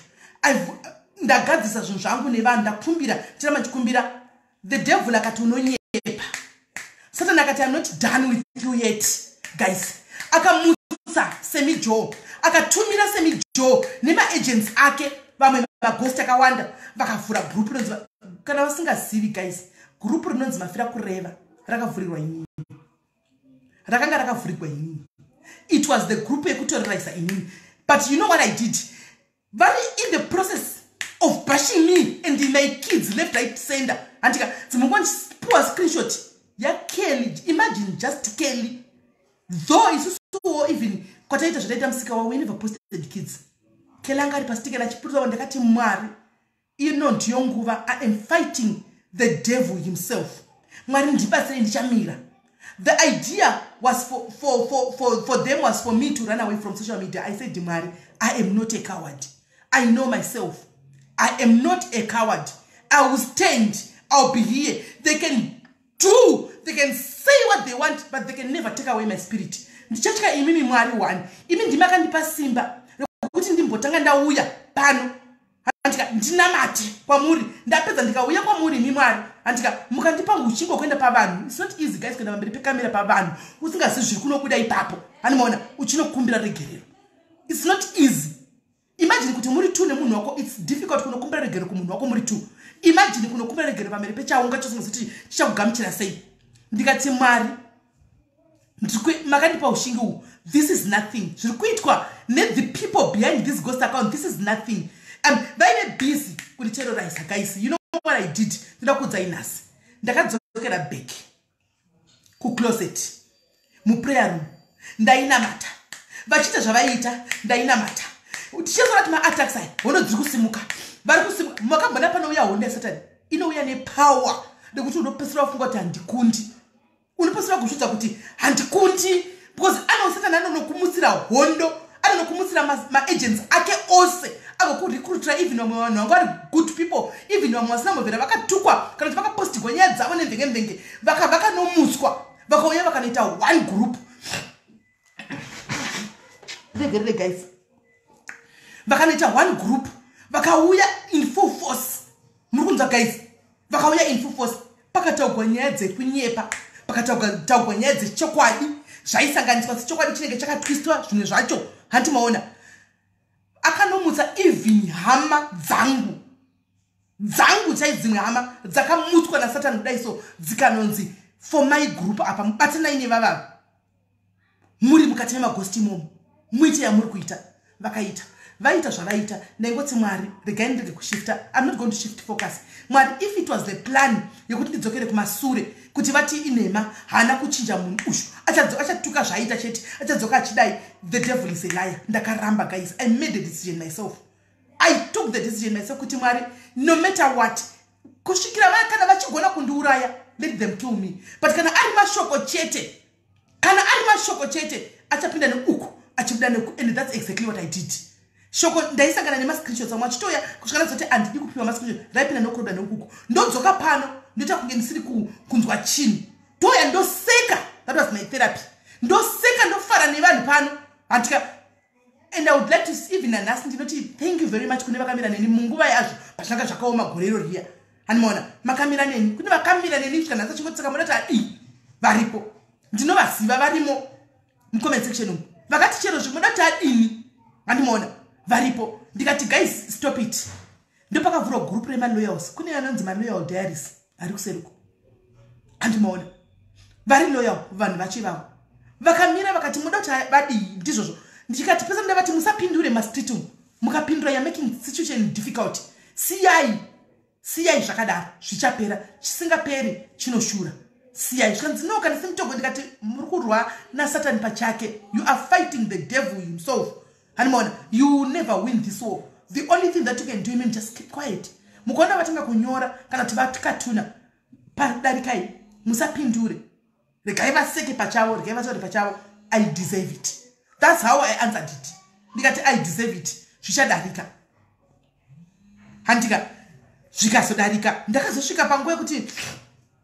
ndagadzisa zvinhu zvangu nevanhu, ndakumbira, tiramba ndikumbira. The devil akati, "Unonyepa." Satan akati, "I'm not done with you yet, guys." Akamutsa Semi Joe, akatumira Semi Joe nemaagents ake, vamwe maghost akawanda, vakavhura group rinonzi, kana vasingazivi guys, group rinonzi Mafira Kureva rakavhurirwa inini, rakanga rakavhurirwa inini. It was the group yekutoreraisa inini. But you know what I did? Vari in the process of bashing me and my kids left, right, center, handika dzimungondipuwa screenshot yaKelly. Imagine, just Kelly though. Isusuwo even kwataita zvataita musika wavo, we never posted kids. Kelly anga ari pasitikela achipurisa. Ndakati, "Mwari, ino ndiyo nguva. I am fighting the devil himself. Mwari, ndibatsirei, ndichamira." The idea was for them was for me to run away from social media. I said, "Mwari, I am not a coward. I know myself. I am not a coward. I will stand. I'll be here. They can do, they can say what they want, but they can never take away my spirit. Ndichatya imimi Mwari one. Imi ndimi akandipa simba rekuti ndimbotanga ndauya pano, handika, ndinamate kwamuri. Ndapedza, ndikauya kwamuri imi Mwari, handika, mukandipa uchingo kuenda pavanhu." It's not easy, guys, kuenda pamberi pekamera pavanhu usingazivi zviri kunobuda ipapo, handimaona, uchinokumbira regerero. It's not easy. Imagine kuti muri two nemunhu wako. It's difficult kunokumbira regerero kumunhu wako muri two. Imagine kunokumbira regerero pamberi pechaunga chosingazi chichakugamuchira sei. Ndikati, "Mwari, makandipa ushingi uhu. This is nothing. Zviri kuitwa nethe people behind this ghost account, this is nothing." Vaive busy kunditerrorize, guys. You know what I did? Ndoda kuudzai nhasi. Ndakadzokera back kucloset, muprayer room. Ndainamata. Vachiita zvavaiita, ndainamata. Tichizora kuti maattacks aya, hondo dziri kusimuka, vari kusimuka. Makambona panouya hondo yasatani, inouya nepower nekuti unopesera wafunga kuti handikundi, unopesera kuzvidza kuti handikundi, because ano Satani anonokumutsira hondo, anonokumutsira maagents ake ose, agokurekrutira even vamwe vanhu vanga vari good people, even vamwe vasina mubvera vakatukwa kana kuti vakapostigwa nyaya dzavo nemvenge mvenge, vakanomutswa, vakauya, vakanoita one group. Regerere guys. Vakanoita one group, vakauya in full force. Muri kunzwa guys? Vakauya in full force. Pakataugwa nyaya dzekunyepa, pakataugwa nyaya dzechokwadi, zvaisanganiswa sechokwadi, chinenge chakatwistwa zvimwe zvacho, handi maona. Akanomutsa even hama dzangu chai, dzimwe hama dzakamutswa nasatani kudai so, dzikanonzi, "For my group apa, mubatanai nevavava muri mukati memaghost imomo, muite yamuri kuita." Vakaita, vaita zvavaita. Ndaingoti, "Mwari, regai ndirege kushifta. I'm not going to shift focus. Mwari, if it was the plan yekuti ndidzokere kumasure kuti vati inhema, haana kuchinja munhu ushu, achatuka zvaaita chete, achadzoka achidai, the devil is a liar." Ndakaramba guys. I made a decision myself. I took the decision myself kuti, "Mwari, no matter what, kusvikira kana vachigona kundiuraya, let them kill me. But kana ari mashoko chete, kana ari mashoko chete, achapinda neuku, achibuda neuku." And that's exactly what I did. Shoko ndaisangana nemascreenshots amwe achitouya kusvika ndazoti handidi kupiwa mascreenshot. Raipinda nokuroda neukuku, ndodzoka pano, ndoita kunge ndisiri kunzwa chinhu, toya ndoseka. That was my therapy. Ndoseka, ndofara nevanhu pano, handika. And I would like to, even nanhasi ndinoti thank you very much kune vakamira neni munguva yazvo pazvanga zvakaoma gore iro riya, handimaona. Makamira neni, kune vakamira neni kusvika nhasi. Achingoti munoti adii, varipo, ndinovaziva, varimo mucomment section umu, vakati chero zvimoda kuti adini, handimaona, varipo. Ndikati, "Guys, stop it." Ndopakavhurwa group remaloyals. Kune anonzi Maloyal Diaries ari kuseriko, handimaona. Vari loyal vanhu vacho ivavo vakamira, vakati muda kuti vadii, ndizvozvo. Ndikati pesa ndavati musapindure mastreet umu. Mukapindura, you're making situation difficult. Siyai, siyai zvakadaro, zvichapera. Chisingaperi chinoshura. Siyai. Zvikanzi, "No, kana semutogo." Ndikati, "Muri kurwa nasatani pachake. You are fighting the devil himself, handimaona. You never win this war. The only thing that you can do, imim, just keep quiet. Mukaona vatanga kunyora kana kuti vatikatuna, padarikai, musapindure. Regai vaseke pachavo, regai vataure pachavo. I deserve it." That's how I answered it. Ndikati, "I deserve it. Zvichadarika," handika. Zvikazodarika. Ndakazosvika panguva yekuti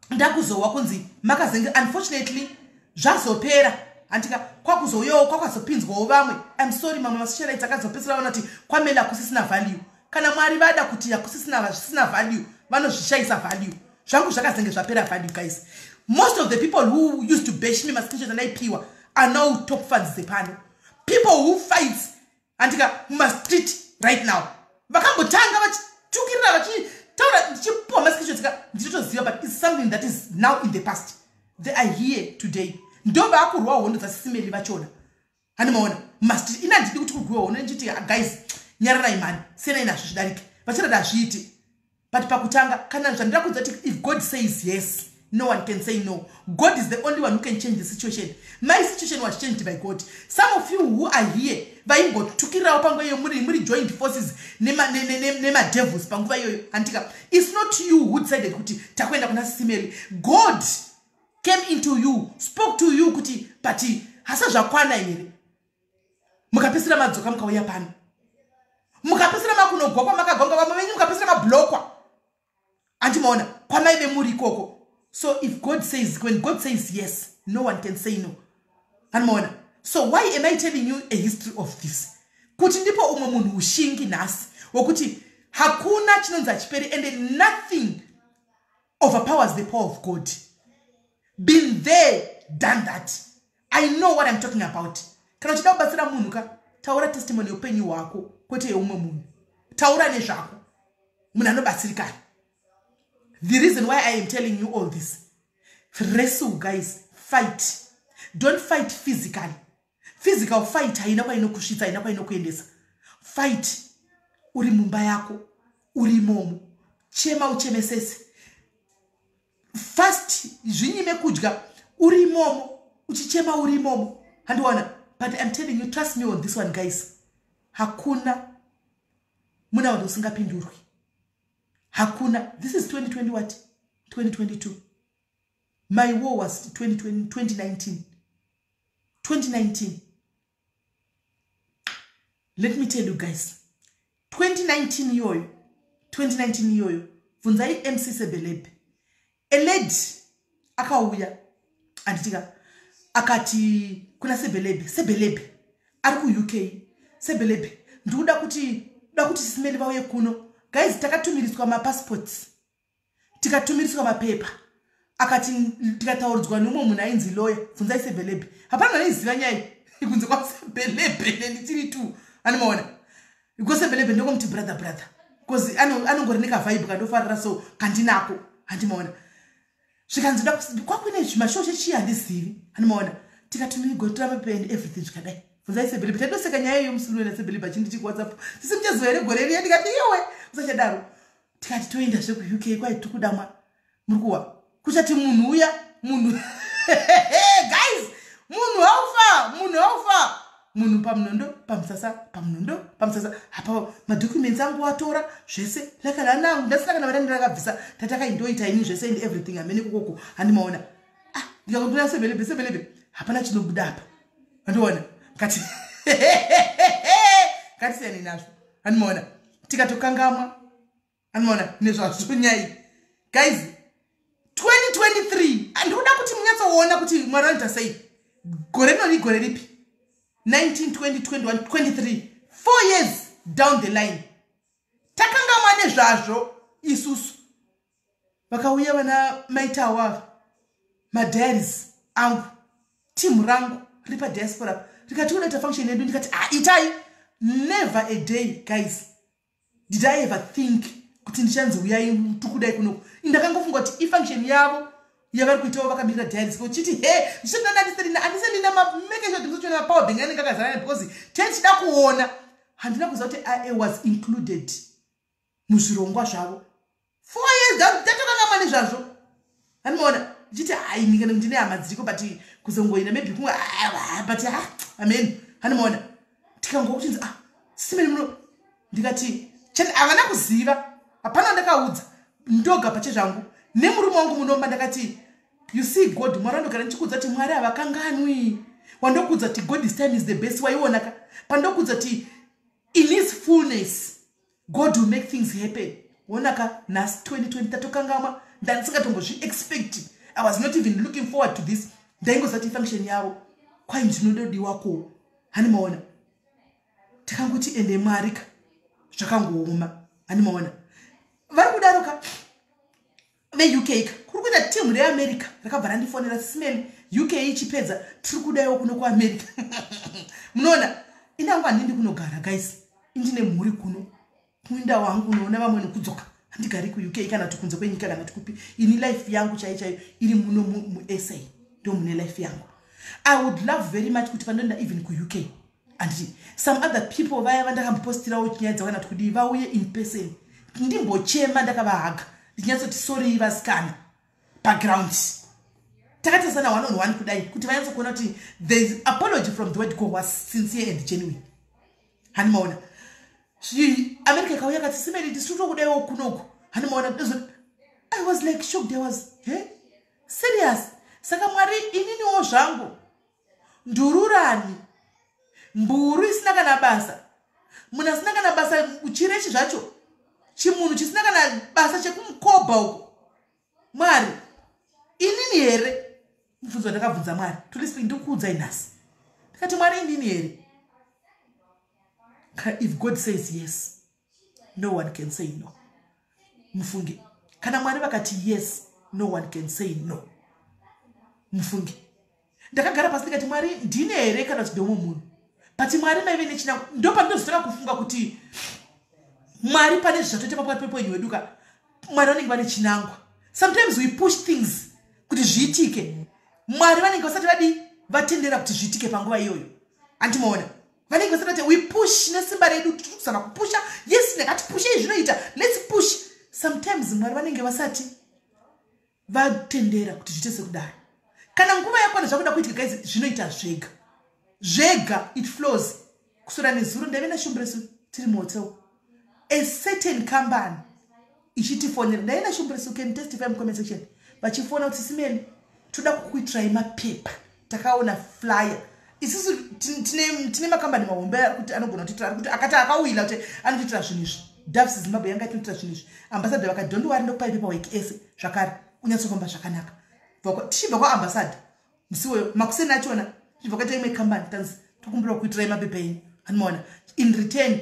ndakuzowa kunzi makazenge, unfortunately zvazopera, handika. Kwakuzouyawo, kwakazopinzwawo vamwe. I'm sorry, mamwe masocialites akazopedzisira vaona kuti kwaMelly hakusisina value. Kana Mwari vada kuti hakusisina, zvisina value, vanozvishayisa value. Zvangu zvakazenge zvapera value, guys. Most of the people who used to bash me, mascreenshot andaipiwa, are now top fans dzepano. People who fight andika mumastreet right now, vakambotanga vachitukirira, vachitaura, ndichipiwa mascreenshots ka, ndichitoziva, but it's something that is now in the past. They are here today, ndo vaakurwa hondo dzaSisi Melly vachona. Handimaona mumastreet. Ina handidi kuti kurwiwa hondo. Ndichiti, "Guys, nyararai mani, siyanai nazvo, zvidarike." Vachirati hazviiti. But pakutanga, kana zvandira kudza kuti if God says yes, no one can say no. God is the only one who can change the situation. My situation was changed by God. Some of you who are here vaimbotukirirawo panguva iyoyo, muri joined forces nemadevils panguva iyoyo, handika? It's not you who decided kuti takuenda kuna Sisi Melly. God came into you, spoke to you kuti, but hasa zvakwana here? Mukapesera madzoka, mukauya pano, mukapesera makunogwa kwamakagwanga vamwe venyu, mukapesera mablockwa. Andimaona kwamaive muri ikoko. So if God says, when God says yes, no one can say no. Andimaona? So why am I telling you a history of this? Kuti ndipo umwe munhu ushingi nhasi wokuti hakuna chinonzi hachiperi, and nothing overpowers the power of God. Been there, done that. I know what I'm talking about. Kana uchida kubatsira munhu ka, taura testimony yeupenyu hwako, kwete yeumwe munhu. Taura nezvako, munhu anobatsirikana. The reason why I am telling you all this: wrestle, guys, fight. Don't fight physically. Physical fight haina kwainokusvitsa, haina kwainokuendesa. Fight uri mumba yako, uri imomo. Chema, uchemesese, fast, zvinyime kudya uri imomo, uchichema uri imomo. Handiwana? But I'm telling you, trust me on this one, guys, hakuna muna vanhu usingapindurwi, hakuna. This is 2020, what, 2022. My war was 2020, 2019, 2019. Let me tell you guys, 2019 iyoyo, 2019 iyoyo, bvunzai MC Sebelebe. A lady akauya, anditika, akati kuna Sebelebe, Sebelebe ari kuUK, "Sebelebe, ndikuda kuti, da kuti Sisi Melly vauye kuno." Guys, takatumiriswa mapassports, tikatumiriswa mapepa. Akati, tikatauridzwa nemumwe munhu ainzi lawyer. Bvunzai Sebelebe. Hapana vaiziva nyaya kunze kwaSebelebe nenditiri tu. Anomaona iko Sebelebe, ndokomuti brother, brother, because anongori nekavibe kandofarira, so kandinako. Handimaona? Zvikanzi kwakuine zvimashoshe chii, handizivi. Handimaona? Tikatumigotora mapepa and everything, zvikadai. Bvunzai Sebelebe. Taitoseka nyaya iyo musi Sebelebe achinditi kuWhatsApp, "Sisi, muchaziva here gore riya?" Ndikati, "Iwe, usachadaro." Tikati toenda zvekuUK, kwai tiri kudamwa muri kuwa kuchati munhu uya, munhu, guys, munhu haufa, munhu haufa, munhu pamunondo, pamusasa, pamunondo, pamusasa. Apa madocuments angu watora zvese lakananangu, ndasina kana mari ndakabvisa. Tatakaindoita ini zvese and everything hamene kokoko. Handimaona? Ah, ndikakondoa Sebelebe, Sebelebe, hapana chinobuda apa. Handiona? Ngati ngatisiyane nazvo. Handimaona? Tikatokangamwa. Handimaona nezvazvo nyai? Guys, 2023, handikuda kuti munyatsoona kuti Mwari vanoita sei. Gore rinori gore ripi? 19, 20, 21, 23, 4 years down the line, takangamwa nezvazvo isusu. Vakauya vana maitawo madiaries angu, timu rangu riri padiaspora, rikati kudaita function yedu. Ndikati, "Ah, itai." Never a day, guys, did I ever think kuti ndichanzi uyai, tukudai kunoku. Ndakangofunga kuti ifunction yavo yavari kuitawo, vakamirira diaries, uchiti he, andiselina make sure ndikutochiona mapower bank anenge akazarana, because tendichida kuona. Handina kuziva kuti I was included muzvirongwa zvavo. 4 years tatokangamwa nezvazvo. Handimaona? Ndichiti, hai, ndikane ndine hama dziriko, but kuzongoina maybe kumwe, but ha, amen. Handimaona? Tikangwa kuchinzi, "Ah, Sisi Melly muno." Ndikati, chete havana kuziva, hapana ndakaudza, ndoga pachezvangu nemurume wangu munomba. Ndakati, "You see God, Mwari andogara ndichikuudza kuti Mwari havakanganwi. Wandokuudza kuti God's time is the best, waionaka pandokuudza kuti in his fullness God will make things happen. Wonaka nhasi 2020, tatokangamwa. Ndandisingatombozviexpect. I was not even looking forward to this. Ndaingoziva kuti ifunction yavo." Kwai ndinododiwako. Hani maona, takangoti ende Mwari ka, zvakangooma. Hani maona, vari kudaro ka veUK ka. Kuri kuita timu reAmerica rakabva randifonera: "Sis Melly, UK ichipedza, tiri kudaiwo kuno kuAmerica." Munoona, inangu handindi kunogara, guys. Indine mhuri kuno, kuinda wangu unoona vamwe nokudzoka. Handigari kuUK kana kuti kunze kwenyika kana kuti kupi. Ini life yangu chaiyo chaiyo iri muno muSA, ndo mune life yangu. I would love very much kuti pandoenda even kuUK, handiti, some other people vaya vandakambopostirawo nyaya dzavo kana kuti kudii, vauye in person, ndimbochema ndakavahaga, ndichinyatsoti, "Sorry vasikana," background takatarisana one on one kudai, kuti vanyatsokuona kuti the apology from the word go was sincere and genuine. Hani maona, America ikauya kati, "Sis Melly, tisi totokudaiwo kunoku." Hani maona, I was like shocked. I was, "He, serious?" Saka Mwari, ininiwo zvangu ndururani, mburu isina kana basa, munhu asina kana basa, chirechi zvacho, chimunhu chisina kana basa chekumukobha uko. Mwari, inini here? Mubvunzo wandakabvunza Mwari, truly, ndikuudzai nhasi, ndikati, "Mwari, inini here?" If God says yes, no one can say no. Mufunge, kana Mwari vakati yes, no one can say no. Mufunge, ndakagara pasi ndikati, "Mwari, ndine here kana kuti ndomwe munhu?" But Mwari maive nechinango. Ndo pandinozotanga kufunga kuti Mwari pane zvatoita pakati pepenyu wedu ka. Mwari vanenge vane chinangwa. Sometimes we push things kuti zviitike, Mwari vanenge vasati vadi vatendera kuti zviitike panguva iyoyo. Andimaona, vanenge vasati vati. We push nesimba redu, tiri kuzama kupusha. Yes, ndakatipushei, zvinoita, let's push. Sometimes Mwari vanenge vasati vatendera kuti zviite sekudaro. Kana nguva yakwana zvakuda kuitika, guys, zvinoita zvega zvega, it flows. Kusora nezuro ndaive naShumburesu tiri muhotel, a certain company ichitifonera. Ndaive naShumburesu, can testify mucomment section. Vachifona kuti, "Sis Melly, toda kukuitirai mapepa, takaona flyer." Isusu tine makambani mahombe kuti anogona kutiitira, kuti akati akawila kuti anotiitira zvinhu izvi. Doves Zimbabwe yanga itinoitira zvinhu izvi. Ambassador vakati, "Don't worry, ndokupai paperwork ese zvakare, unyatsofamba zvakanaka." Tichibva kwaambassador musi iwoyo, makuseni achona, tichibva kwaita imwe kambani, tanzi tokumbira kuitirai mapepa enyu. Anomaona, in return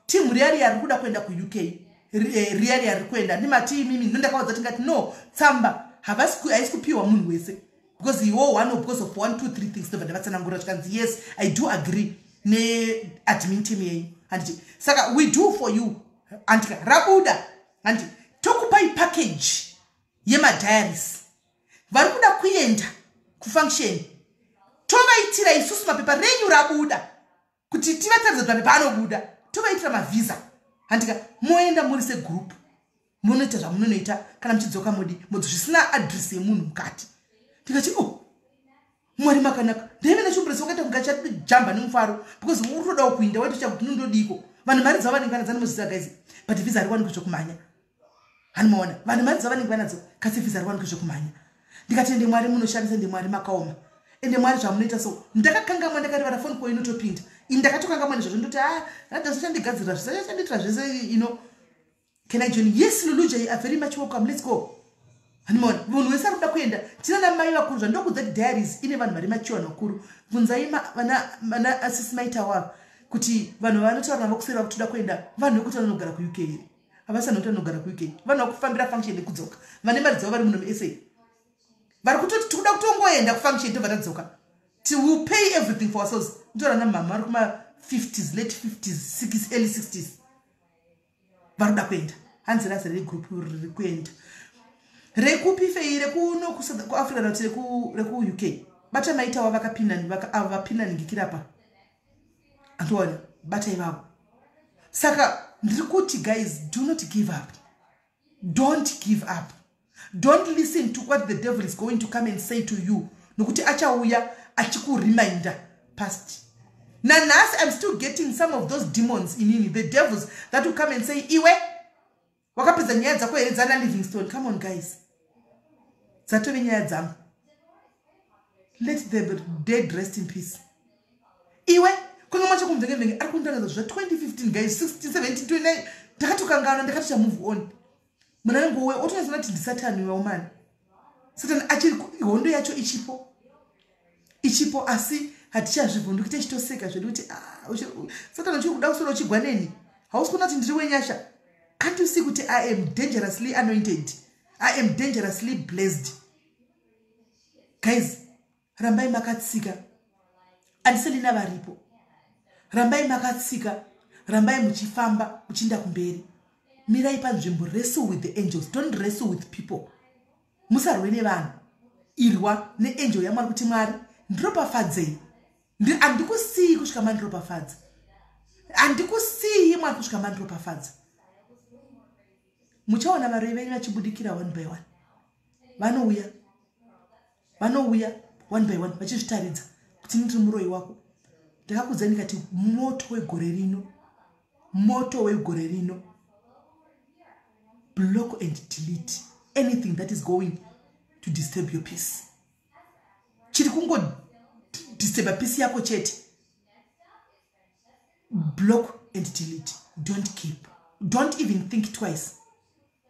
timu riya riya riri kuda kuenda kuUK, riya riya riri kuenda, ndimati imimi nondakaudza, tingati no, tsamba haisi kupiwa munhu wese because iwo one, because of one, two, three things. Ndobva ndavatsanangurira, zvikanzi, "Yes, I do agree neadmin team yenyu." Handiti, saka we do for you, handika rabuda, handi tokupai package yemadiaries. Vari kuda kuenda kufunction, tovaitira isusu mapepa renyu rabuda, kuti tivataridza kuti mapepa anobuda, tovaitira mavhisa, handika moenda muri segroup, munoita zvamunonoita. Kana muchidzoka mudi modzo zvisina adresi yemunhu mukati. Ndikati, "Oh, Mwari makanaka." Ndaive nechumburesi wakaita kunge achajamba nemufaro because uri kutodawo kuinda, waitocha kuti nondodiko. Vanhu mari dzavo vanenge vanadzo, anomuziva guys, but vhisa hariwanikwi zvekumhanya. Hanimaona, vanhu mari dzavo vanenge vanadzo, kasi vhisa hariwanikwi zvekumhanya. Ndikati, "Ende Mwari munoshandisa, ende Mwari makaoma, ende Mwari zvamunoita." So ndakakangamwa, ndakarivara phone call inotopinda ini, ndakatokangamwa nezvazvo. Ndoti, "A, radhasichandigadzirira, zvisachandiitira zvese ino. Can I join?" "Yes, Luluja, you are very much welcome, let's go." Hanimona, munhu wese ari kuda kuenda. Tina namai vakuru. Zvandokudza kuti diaries ine vanhu vari machiwa vakuru. Bvunzai vana asisi maitawava kuti vanhu vanotaura navo kuseri vakutoda kuenda, vanhu vekuti vanogara kuUK here? Havasi vanhu vekuti vanogara kuUK. Vanhu vakufambira function nekudzoka, vane mari dzavo, vari muno muSA, vari kutoti tikuda kutongoenda kufunction, tobva tadzoka, will pay everything for ourselves. Ndotaura namama vari kuma-50s, late 50s, 6, early 60s, vari kuda kuenda. Hanzi razi regroup riri kuenda rekupi fei? Rekuno kuAfrica kana kuti rekuUK? Bata maitawa vakapinda, avo vapinda ningikirapa, andiona, bata ivavo. Saka ndiri kuti, guys, do not give up, don't give up. Don't listen to what the devil is going to come and say to you, nokuti achauya achikureminda past. Nanhasi I'm still getting some of those demons inini, the devils that will come and say, "Iwe wakapedza nyaya dzako here dzana Livingstone?" Come on, guys, dzatove nyaya dzangu. Let the dead rest in peace. Iwe kwanga macho kumvengevhenge ari kundangadza zva2015, guys, 16, 17, 29. Ndakatokangana, ndakatocha move on. Munhu anenge uwe otonyatsoona kuti ndisatani waumani. Satani achiri, hondo yacho ichipo, ichipo, asi Hatichazvivhunduki, techitoseka zvedu kuti, "Ah, Satani, uchiri kuda kuswera uchigwa neni? Hausi kuona kuti ndiri wenyasha? Can't you see kuti I am dangerously anointed? I am dangerously blessed?" Guys, rambai makatsika. Auntie Selina varipo. Rambai makatsika, rambai muchifamba muchiinda kumberi. Mirai panzvimbo. Wrestle with the angels, don't wrestle with people. Musarwe nevanhu, irwa neangel yaMwari kuti, "Mwari, ndiropafadzei. Handikusiyi kusvika mandiropafadza. Handikusiyi, Mwari, kusvika mandiropafadza." Muchaona varoi venyu vachibudikira one by one. Vanouya, vanouya one by one vachizvitaridza kuti, "Ndiri muroi wako." Ndakakudzai ndikati moto wegore rino, moto wegore rino: block and delete anything that is going to disturb your peace. Chiri kungodisturba peace yako chete, block and delete. Don't keep, don't even think twice.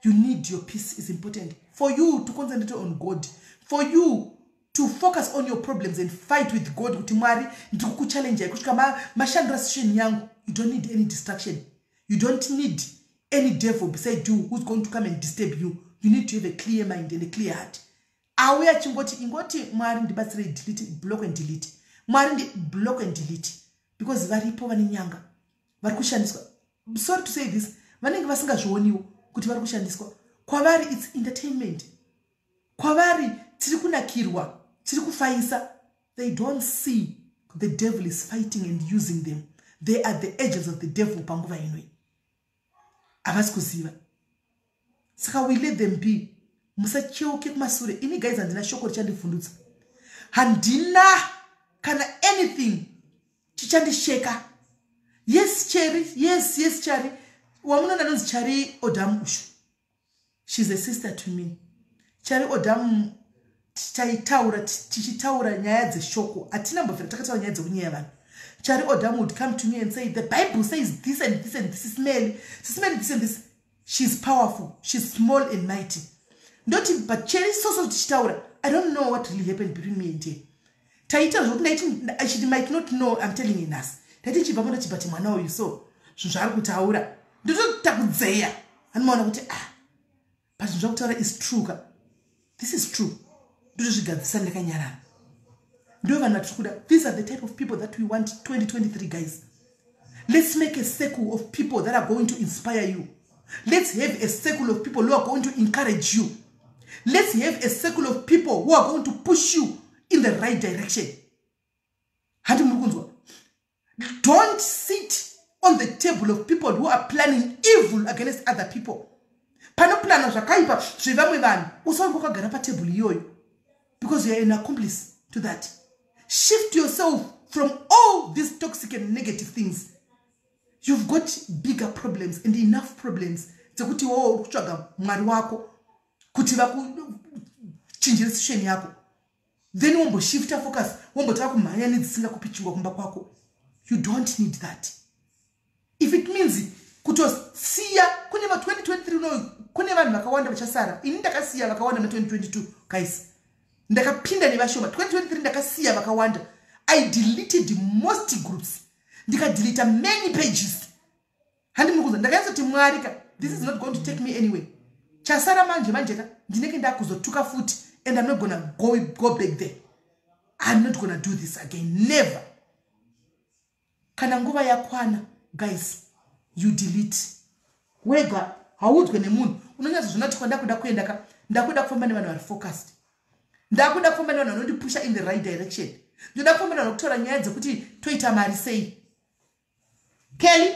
You need your peace. Is important for you to concentrate on God, for you to focus on your problems and fight with God kuti, "Mwari, ndiri kukuchallengei kusvika mashandura situation yangu." You don't need any distraction. You don't need any devil beside you who's going to come and disturb you. You need to have a clear mind and a clear heart. Auya chingoti, ingoti, "Mwari, ndibatsirei." Delete, block and delete. Mwari ndi block and delete, because varipo vane nyanga vari kushandiswa. Sorry to say this, vanenge vasingazvioniwo kuti vari kushandiswa. Kwavari it's entertainment, kwavari tiri kunakirwa, tiri kufaisa. They don't see the devil is fighting and using them. They are the agents of the devil panguva inoi, havasi kuziva. Saka we let them be. Musacheuke kumasure. Ini guys, handina shoko richandivhundutsa, handina kana anything chichandisheka. Yes, Cheri, yes, Chari wamunoona anonzi Chari Odam ushu, she's a sister to me. Chari Odam, taitaura, tichitaura nyaya dzeshoko. Hatina mbobvira takataura nyaya dzekunyeya vanhu. Chari Odam would come to me and say, "The Bible says this and this and this. Smell smell this and this." She's powerful. She's small and mighty. Ndoti, but Cheri, soso tichitaura, I don't know what really happened between me and her. Taita zvokuti ndaiti she might not know I'm telling her nhasi. Taiti chibva mondoti, "But mwana uyu, so zvinhu zvaari kutaura," ndototakudzeya anomaona kuti, "Ah, but zvinhu zvakutaura is true ka. This is true." Ndotozvigadzisa ndakanyarara. Ndo vanhu vatiri kuda. These are the type of people that we want 2023. Guys, let's make a circle of people that are going to inspire you. Let's have a circle of people who are going to encourage you. Let's have a circle of people who are going to push you in the right direction. Handi muri kunzwa? Don't sit on the table of people who are planning evil against other people. Panoplanwa zvakaipa zvevamwe vanhu, usaonge wakagara patebhuru iyoyo, because you are an accomplice to that. Shift yourself from all these toxic and negative things. You've got bigger problems and enough problems dzekuti wowo uri kutsvaga Mwari wako kuti vakuchinjire situation yako, then womboshifta focus, wombotava kumhanya nedzisingakupi chingwa kumba kwako. You don't need that. If it means kutosiya, kune va2023 no, kune vanhu vakawanda vachasara. Ini ndakasiya vakawanda ma2022, guys. Ndakapinda nevashoma. 2023 ndakasiya vakawanda. I deleted most groups, ndikadeleta many pages. Handi muri kunzwa? Ndakanyatsa "Mwari ka, this is not going to take me anyway." Chasara manje manje ka, ndinenge ndakuzotuka futi and I'm not gonna go back there. I'm not gonna do this again, never. Kana nguva yakwana, guys, you delete wega, haudzwe nemunhu. Unonyatsozvona kuti kwandakuda kuenda ka, ndakuda kufamba nevanhu vari focused, ndakuda kufamba nevanhu vanondipusha in the right direction, ndoda kufamba nevanhu kutaura nyaya dzekuti toita mari sei. Kelly,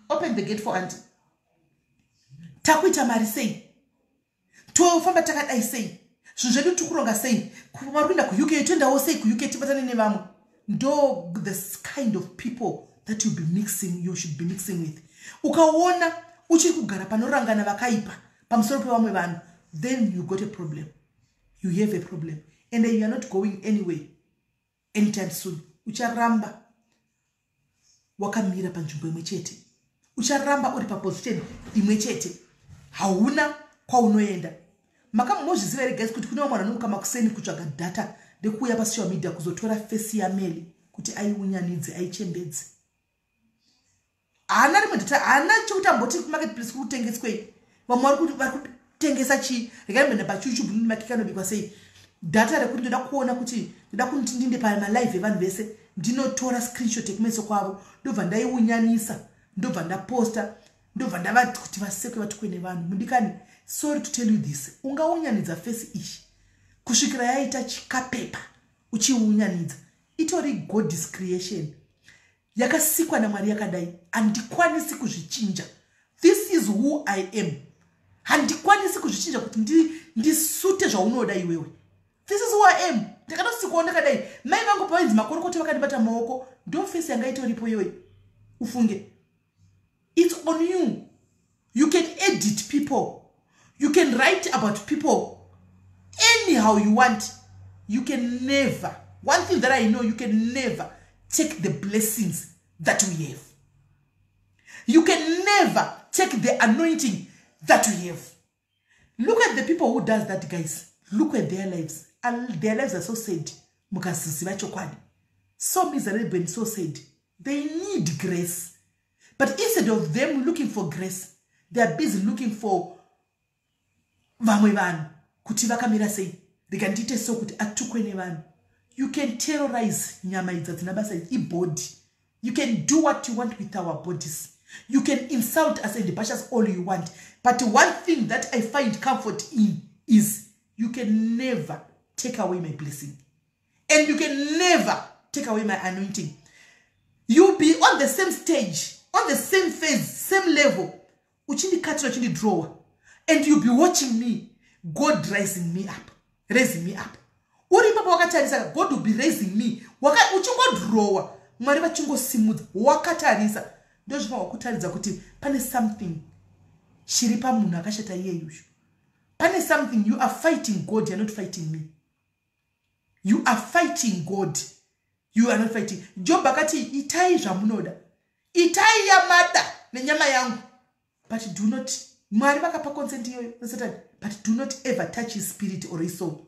open the gate for Auntie. Takuita mari sei? Tofamba takadai sei? Zvinhu zvedu tiri kuronga sei? Vari kuenda kuUK, toendawo sei kuUK? Tibatane nevamwe. Ndo the kind of people that you be mixing, you should be mixing with. Ukaona uchiri kugara panorangana vakaipa pamusoro pevamwe vanhu, then you got a problem. You have a problem and you are not going anywhere anytime soon. Ucharamba wakamira panzvimbo imwe chete, ucharamba uri paposition imwe chete, hauna kwaunoenda. Makamozviziva here, guys, kuti kune vamwe vanhu vanomuka makuseni kutsvaga data ndekuuya pasocial media kuzotora face yaMeli? Kuti aiunyanidze, aichembedze. Haana rimwe data, haana chekuti amboti kumarketplace kuri kutengeswei, vamwe vari kutengesa chii. Regai mboenda paYouTube, makeke anobikwa sei. Data rekuti ndoda kuona kuti ndoda kuti ndinde pamalive evanhu vese, ndinotora screenshot yekumeso kwavo, ndobva ndaiunyanisa, ndobva ndaposta, ndobva ndavati kuti vasekwe, vatukwe nevanhu. Mudikani, sorry to tell you this, ungaunyanidza face iyi kusvikira yaita chikapepa uchiunyanidza, itori God's creation, yakasikwa naMwari yakadai. Handikwanisi kuzvichinja. This is who I am. Handikwanisi kuzvichinja kuti ndisute zvaunoda iwewe. This is who I am. Ndakatosikwawo ndakadai. Mai vangu pavainzi makorokota vakandibata maoko, ndo face yanga itoripo iyoyi. Ufunge, it's on you. You can edit people, you can write about people anyhow you want. You can never, one thing that I know, you can never take the blessings that we have. You can never take the anointing that we have. Look at the people who does that, guys. Look at their lives, and their lives are so sad. Mukaziziva chokwadi, so miserable and so sad. They need grace, but instead of them looking for grace, they are busy looking for vamwe vanhu kuti vakamira sei, rega ndiite so kuti atukwe nevanhu. You can terrorize nyama idzi, hadzina basa, ibody. You can do what you want with our bodies. You can insult us and bash us all you want, but one thing that I find comfort in is you can never take away my blessing and you can never take away my anointing. You'll be on the same stage, on the same phase, same level, uchindikatira, uchindidrawa, and you'll be watching me, God raising me up, raising me up. Uri ipapo wakatarisa, God will be raising me. Uchingodrowa, Mwari vachingosimudza wakatarisa. Ndozvinofanwa kutaridza kuti pane something chiri pamunhu akashata iyeyuyu, pane something. You are fighting God, you are not fighting me. You are fighting God, you are not fighting. Job akati, "Itai zvamunoda, itai yamada nenyama yangu, but do not," Mwari vakapa consent iyoyo naSatani, "but do not ever touch his spirit or his soul."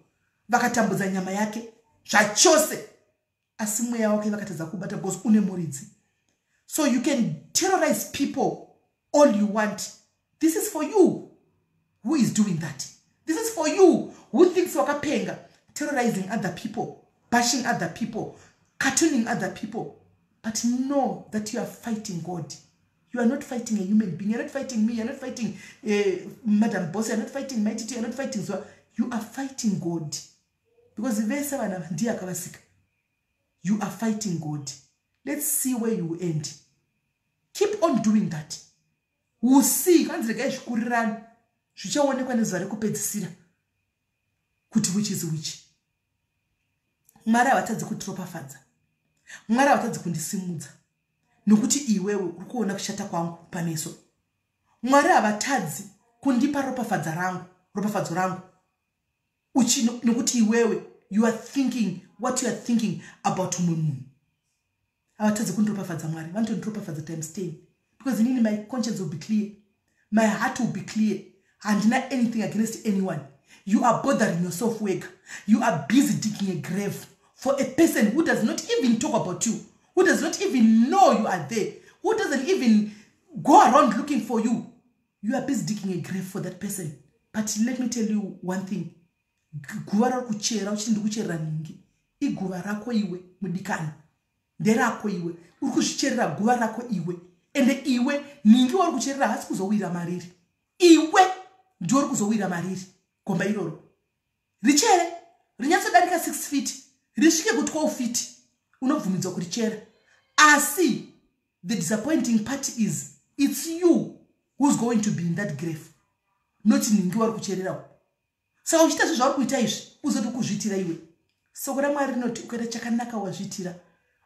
Vakatambudza nyama yake zvachose, asi mweya wake vakatadza kubata because une muridzi. So you can terrorize people all you want. This is for you who is doing that. This is for you who thinks wakapenga, terrorizing other people, bashing other people, cartooning other people, but know that you are fighting God. You are not fighting a human being. You're not fighting me, you're not fighting Madam Boss, you're not fighting Maititi, you're not fighting Zwa. You are fighting God, because vese vana ndiye akavasika. You are fighting God. Let's see where you end. Keep on doing that, we'll see. Kanzi regai zvikurirani, zvichaonekwa nezuva rekupedzisira kuti which is which. Mwari havatadzi kutiropafadza, Mwari havatadzi kundisimudza nokuti iwewe uri kuona kushata kwangu pameso. Mwari havatadzi kundipa ropafadza rangu, ropafadzo rangu, nokuti iwewe you are thinking what you are thinking about umwe munhu. Havatadzi kundiropafadza. Mwari vanotondiropafadza times 10, because inini my conscience will be clear, my heart will be clear. Handina anything against anyone. You are bothering yourself wega. You are busy digging a grave for a person who does not even talk about you, who does not even know you are there, who doesn't even go around looking for you. You are busy digging a grave for that person. But let me tell you one thing: guva rari kuchera uchiti ndiri kucherera nhingi, iguva rako iwe, mudikani, nderako iwe. Uri kuzvicherera guva rako iwe. Ende iwe, nhingi wauri kucherera haasi kuzowira mariri, iwe ndiwe uri kuzowira mariri. Gomba iroro richere rinyatsodarika 6 feet, risvike ku12 feet, unobvumidzwa kurichera. Asi the disappointing part is it's you who's going to be in that grave, not nhingi wari kuchererawo. Saka uchiita zve zvauri kuita izvi, uzoti kuzviitira iwe. Soko raMwari rinoti ukaita chakanaka wazviitira,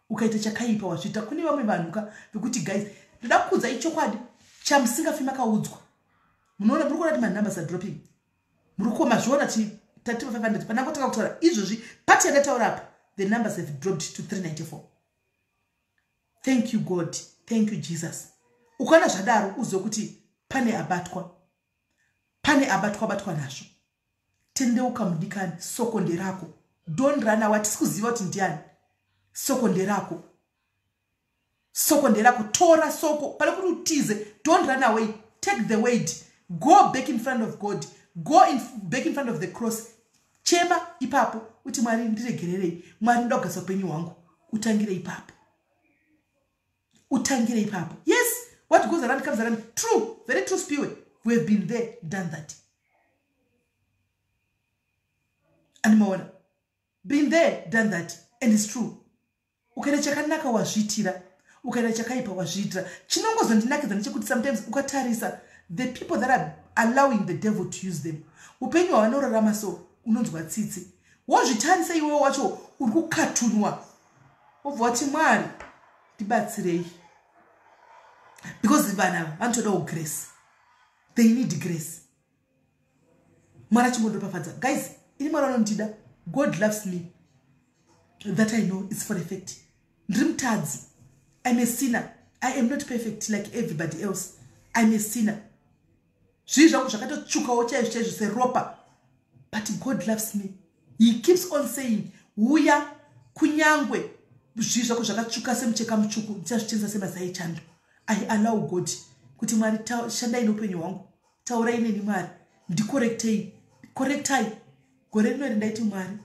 ukaita chakaipa wazviita. Kune vamwe vanhu ka vekuti, guys, ndoda kukuudzai chokwadi chamusingafi makaudzwa. Munoona, muri kuona kuti manumbers are dropping. Muri kuoma zviona ti tati 500 panangotanga kutaura izvozvi. Pati yandataura apa, the numbers have dropped to 394. Thank you, God. Thank you, Jesus. Ukaona zvadaro, uzive kuti pane abatwa, pane abatwa, batwa nazvo. Tendeuka, mudikani, soko nderako. Don't run away. Hatisi kuziva kuti ndiani. Soko nderako. Soko nderako. Tora soko. Pane kuti utize. Don't run away. Take the word. Go back in front of God. Go back in front of the cross. Chema ipapo. Uti Mwari ndiregererei. Mwari ndoda kugadzira upenyu hwangu. Utangire ipapo. Utangire ipapo. Yes, what goes around comes around. True, very true, Spiwe. We have been there, done that. Animaona. Been there, done that. And it's true. Ukaita chakanaka wazviitira. Ukaita chakaipa wazviitira. Chinongozondinakidza ndechekuti sometimes ukatarisa the people that are allowing the devil to use them. Upenyu hwavanorarama so unonzwa tsitsi. Wozvitarisa iwewe wacho uri kukatunwa. Wobva wati Mwari ndibatsirei. Because vanhu ava vanotodawo grace. They need grace. Mwari achingondopafadza. Guys, ini Mwari vanondida. God loves me. That I know is for a fact. Ndiri mutadzi. I'm a sinner. I am not perfect like everybody else. I'm a sinner. Zvii zvangu zvakatotsvukawo chaizvo chaizvo seropa. But God loves me. He keeps on saying, uya kunyangwe zvii zvako zvakatsvuka semucheka mutsvuku ndichazvichenesa semazai echando. I allow God kuti Mwari shandai neupenyu hwangu. Taurai neni Mwari. Ndikorektei. Korektai. Gore rino rindaiti Mwari.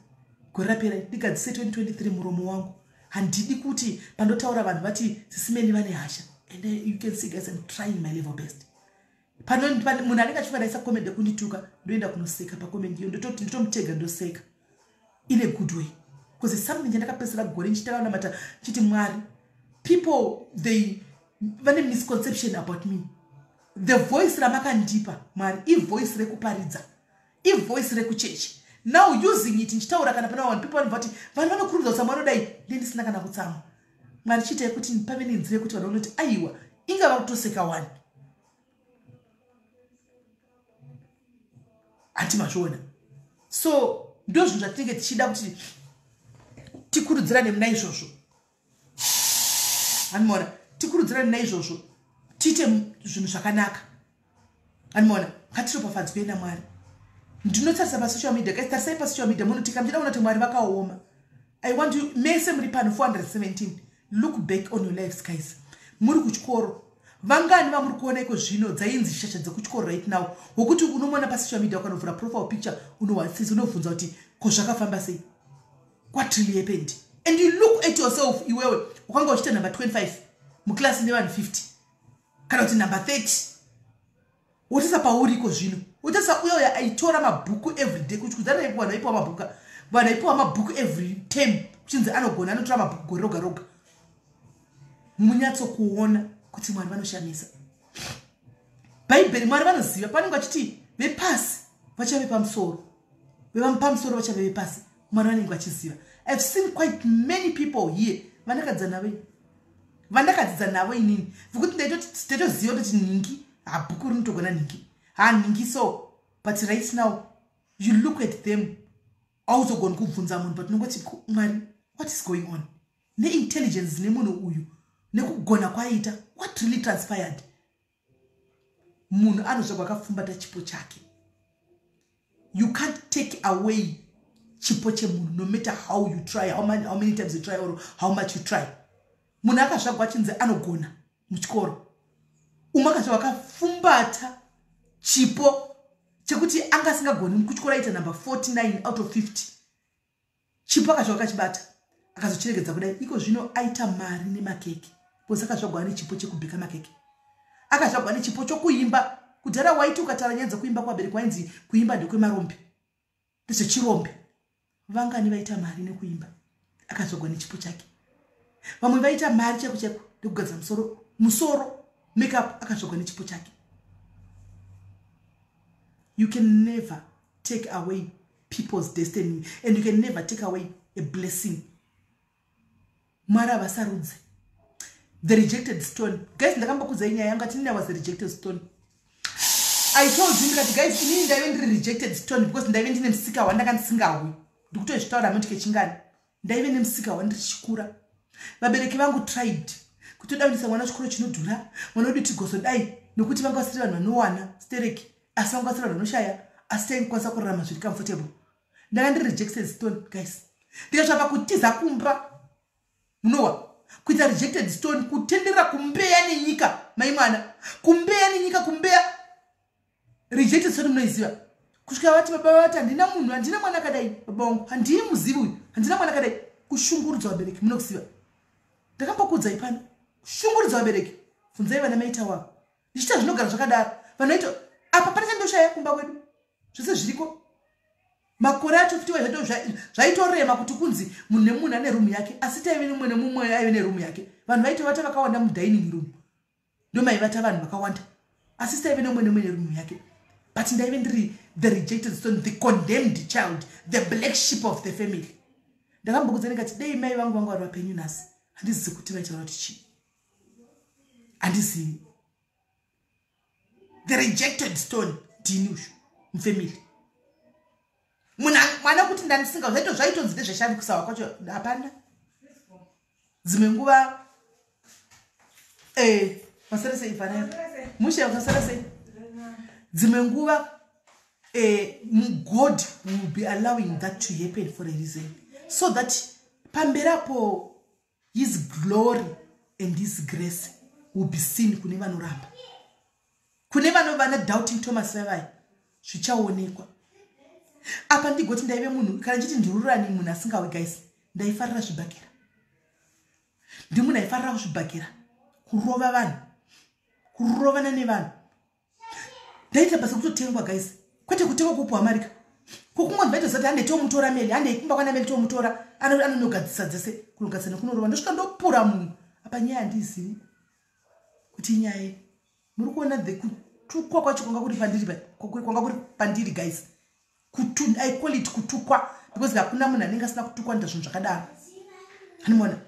Gore rapera ndigadzise 2023 muromo wangu. Handidi kuti pandotaura vanhu vati sisimeni vane hasha. And you can see guys, I'm trying my level best. Munhu anenge achifunga ndaisa comment yekundituka, ndoenda kunoseka pacomment iyo, ndotomutega ndoseka. In a good way. Because it's something chandakapedzisira gore ndichitanga kunamata ndichiti Mwari, people they vane misconception about me. The voice ramakandipa Mwari, ivoice rekuparidza, ivoice rekuchechi. Now using it ndichitaura kana pana vanhu, people vanobva kuti vanhu vanokurumidza kutsamwa vanodai, ndisina kana kutsamwa. Mwari chiitai kuti pave nenzira yekuti vanhu vanoti aiwa, ingava kutoseka wani. Handi mazviona. So ndo zvinhu zvatinenge tichida kuti tikurudzirane muna izvozvo. Handimaona, tikurudzirane muna izvozvo, tiite zvinhu zvakanaka. Handimaona, ngatiropafadzwe naMwari. Ndinotarisa pasocial media, guys, tarisai pasocial media munotika muchida kuona kuti Mwari vakaoma. I want you, mese muri pano 417, look back on your lives guys. Muri kuchikoro. Vangani vamuri kuona iko zvino dzainzi shasha dzekuchikoro right now, wokuti unomuona pasocial media ukanovhura profile picture unowatsisa, unobvunza kuti ko zvakafamba sei, what really happened? And you look at yourself iwewe ukanga uchiita number 25 muklasi nevanhu 50 kana kuti number 30, wotarisa pauri iko zvino, wotarisa uya uya aitora mabhuku everyday kuchikudzana vanhu vaipiwa mabhuku, vanhu vaipiwa mabhuku every term kuchinzi anogona anotora mabhuku gore roga roga. Munyatsokuona kuti Mwari vanoshamisa. Bhaibheri Mwari vanoziva panenge vachiti vepasi vachave pamusoro, vepamusoro vachave vepasi. Mwari vanenge vachiziva. I've seen quite many people here vandakadzidza navo, vandakadzidza navo inini, vekuti ndaitoziva kuti nhingi habhuku rinotogona nhingi, hanhingi so. But right now you look at them, hauzogoni kubvunza munhu, but unongoti Mwari, what is going on? Neintelligence nemunhu uyu, nekugona kwaita, what really transpired? Munhu anozvagwa akapfumbata chipo chake. You can't take away chipo chemunhu, no matter how you try, how many times you try or how much you try. Munhu akazvagwa achinzi anogona muchikoro, umwe akazvagwa akapfumbata chipo chekuti anga asingagoni kuchikoro, aita number 49 out of 50. Chipo akazvagwa akachibata, akazochiregedza kudai, iko zvino aita mari nemakeke, because akazvagwa ane chipo chekubheka makeke, akazvagwa nechipo chokuimba. Kudhara waiti ukataura nyaya dzekuimba kuvabereki wainzi kuimba ndekwemarombe, ndezvechirombe. Vangani vaita mari nekuimba, akazvagwa nechipo chake. Vamwe vaita mari chaiko chaiko nekugadzira musoro makeup, akazvagwa nechipo chake. You can never take away people's destiny, and you can never take away a blessing. Mwari havasarudze. The rejected stone. Guys, ndakambokudzai nyaya yangu ati I was the rejected stone. I told you ndikati guys, inini ndaive ndiri rejected stone because ndaive ndine musika wandanga ndisingahwi. Ndikutozvitaura moti kechingani. Ndaive nemusika wandiri chikura. Vabereki vangu tried kuti toda kuendesa mwana chikoro chinodhura, mwana wedu tigozodai, nekuti vanga vasiri vanhu vanowana stereki, asi vanga vasiri vanhu vanoshaya, asi taikwanisa kurarama zviri comfortable. Ndanga ndiri rejected stone guys. Ndikasvika pakutiza kumba. Munowa kuita rejected stone, kutenderera kumbeya nenyika, mai mwana, kumbeya nenyika, kumbeya. Rejected stone munoiziva? Kusvika vati baba vati, "Handina munhu, handina mwana akadai, baba wangu, handii muzivi uyu, handina mwana akadai." Kushungurudza vabereki, munokuziva? Ndakambokuudzai pano, kushungurudza vabereki. Bvunzai vana maita wavo ndichiita zvinogara zvakadaro. Vanoita apa pane chandoshaya kumba kwedu, zvese zviriko. Makore acho futi zvaitorema kuti kunzi munhu nemunhu ane rumu yake, asi taive nemumwe nemumwe aive nerumu yake. Vanhu vaitovata vakawanda mudining room, ndomaivata vanhu vakawanda, asi taive nemumwe nemumwe nerumu yake. But ndaive ndiri the rejected stone, the condemned child, the black sheep of the family. Ndakambokudza ndikati dei mai vangu vanga vari vapenyu nhasi, handizivi kuti vaitaura kuti chii, handizivi. The rejected stone ndini uyu mufamily. Munhu mwana kuti ndandisinga zvaito zvaitonzi ndezveshavi, kusawa kwacho hapana. Dzimwe nguva masara sei fanai mushe, masara sei. Dzimwe nguva God will be allowing that to happen for a reason, so that pamberi apo his glory and his grace will be seen kune vanoramba, kune vana doubting Thomas vavai, zvichaonekwa. Apa ndigoti ndaive munhu, kana nchiti ndirurani, munhu asingawi. Guys, ndaifarira zvibhakera, ndimunhu aifarira kuzvibhakera, kurova vanhu, kurovana nevanhu. Ndaita basa kutotengwa, guys, kwete kutengwa kupuwa marika kokungonzi vaitoziva kuti handei tomutora Meli, handei kumba kwana Meli tomutora, anonogadzisa dzese, kunogadzisa nekunorova. Ndosvika ndopura munhu. Apa nyaya handizivi kuti inyaya. Muri kuona the kutukwa kwacho kwanga kuri pandiri, kwanga kuri pandiri, guys. I call it kutukwa because hakuna munhu anenge asina kutukwa nda zvinhu zvakadaro. Hanimona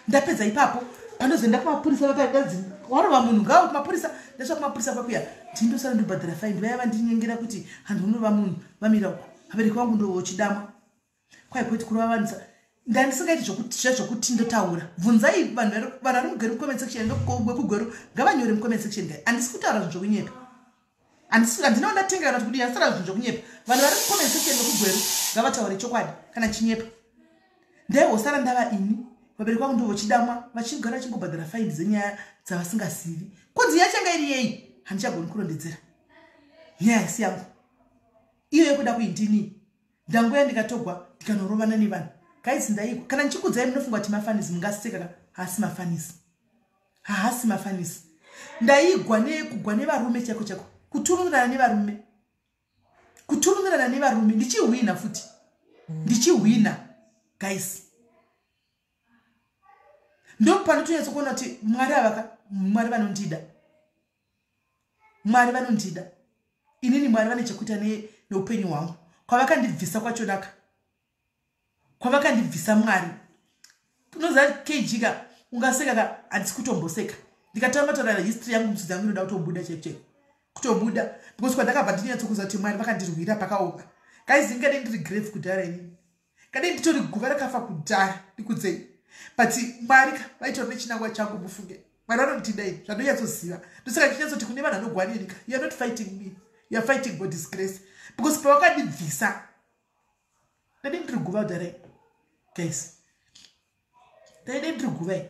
ndapedza ipapo, pandozoenda kumapurisa, vakadanzi warova munhu, ngao kumapurisa. Ndasvika kumapurisa kwakuya, ndindosara ndobhadhara fine. Vaya vandinyengera kuti handinonova munhu, vamira uko. Vabereki vangu ndovochidamwa kwai kweti kurova vanhu. Ndandisingaiti zvezvokuti ndotaura. Bvunzai vanhu vari muGweru, mucomment section, wekuGweru ngavanyore mucomment section. Gai, handisi kutaura zvinhu zvokunyepa, handina ndatenga kana kuti kudii, handisi zvinhu zvokunyepa. Vanhu vari mucomment section vekugweru ngavataure chokwadi kana chinyepa. Ndaihosara ndava ini, vabereki vangu ndovochidamwa, vachigara vachingobhadhara fine dzenyaya dzavasingazivi. Kunzi yachanga iri yei, handichagoni kurondedzera. Nyaya isi yangu iyo yekuda kuindini. Ndanguya ndikatogwa, ndikanorovana nevanhu. Guys, ndaikwa. Kana ndichikudzai munofunga kuti mafunnies, mungaseka. Haasi mafunnies, haasi mafunnies. Ndaigwa nekugwa nevarume chaiko chaiko, kuturunirana nevarume, kuturunirana nevarume, ndichihwina futi, ndichihwina. Guys, ndo panotonyatsokuona kuti Mwari avaka, Mwari vanondida, Mwari vanondida inini. Mwari vane chekuita neupenyu hwangu. Kwavakandibvisa kwachonaka, kwavakandibvisa Mwari. Unoziva kg ka, ungaseka ka, handisi kutomboseka. Ndikatanga taura history yangu, musudzi yangu inoda kutobuda chaiko chaiko, kutobuda, because kwandakabva ndinyatsokuziva kuti Mwari vakandirwira pakaoma. Guys, ingadei ndiri grave kudhara inini, kadei nditori guva rakafa kudhara, ndikudzei. But Mwari ka vaitori nechinangwa changu, mufunge. Mwari vanondida ini, zvandonyatsoziva. Ndosaka ndichinyatsoti kune vanhu vanogwanini ka, you are not fighting me, you are fighting God's grace, because pavakandibvisa ndadei ndiri guva kudharai. Guys, ndaidei ndiri guva ini.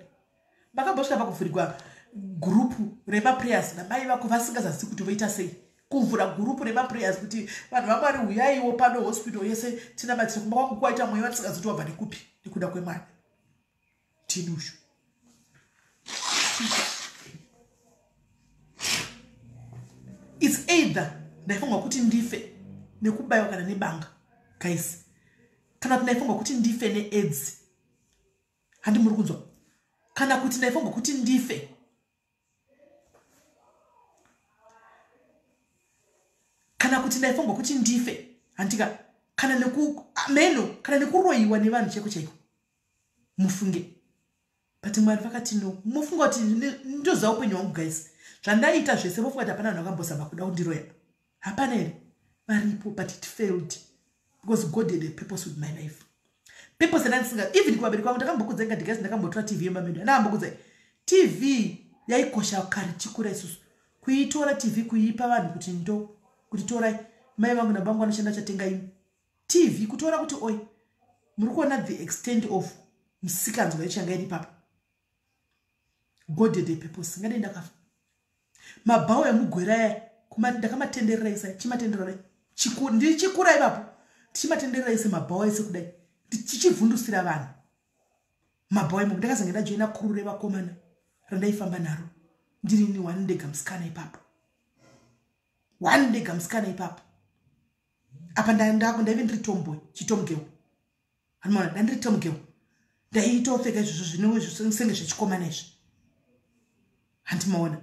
Makambosvika pakuvhurigwa gurupu remaprayers namai vako vasingazazi kuti voita sei, kuvhura gurupu remaprayers kuti vanhu vaMwari huyaiwo pano, hospital yese tinamatire. Kumba kwangu kwaita mweya vandisingazi kuti wabva nekupi, nekuda kwemwana tinushu. It's either ndaifunga kuti ndife nekubayiwa kana nebanga, guys, kana kuti ndaifunga kuti ndife neAIDS, handi muri kunzwa? Kana kuti ndaifunga kuti ndife, kana kuti ndaifunga kuti ndife, handika, kana neku meno, kana nekuroyiwa nevanhu chaiko chaiko, mufunge. But Mwari vakati no. Mufunga kuti ndoziva upenyu hwangu, guys, zvandaiita zvese. Vofunga kuti hapana vanhu vakambozama kuda kundiroya? Hapana here? Varipo, but it failed because God had a purpose with my life, purpose yandisinga even kuvabereki vangu. Ndakambokudza ngati, guys, ndakambotora TV yemba medu. Andakambokudza TV yaikosha kare chikura isusu, kuitora TV, kuipa vanhu kuti ndo kuti torai, mai vangu nabangu vanoshanda, chatenga imi TV, kutora kuti oi. Muri kuona the extent of musikanzwa yacho yanga iri papa. God had a purpose. Ngadei ndakafa. Mabhawa emugwera aya ndakamatenderera isa, chimatenderera ndichikura ipapo, tichimatenderera ise mabhawa ese kudai, tichivhundusira vanhu mabhawa imomo. Ndakazange ndajoina crew revakomana randaifamba naro ndirini one ndega musikana ipapo, one ndega musikana ipapo. Apa ndaive ndiri tomboy, chitomgirl, anomaona, ndandiri tomgirl, ndaitopfeka izvozvo zvinenge senge zvechikomana izvi, handimaona.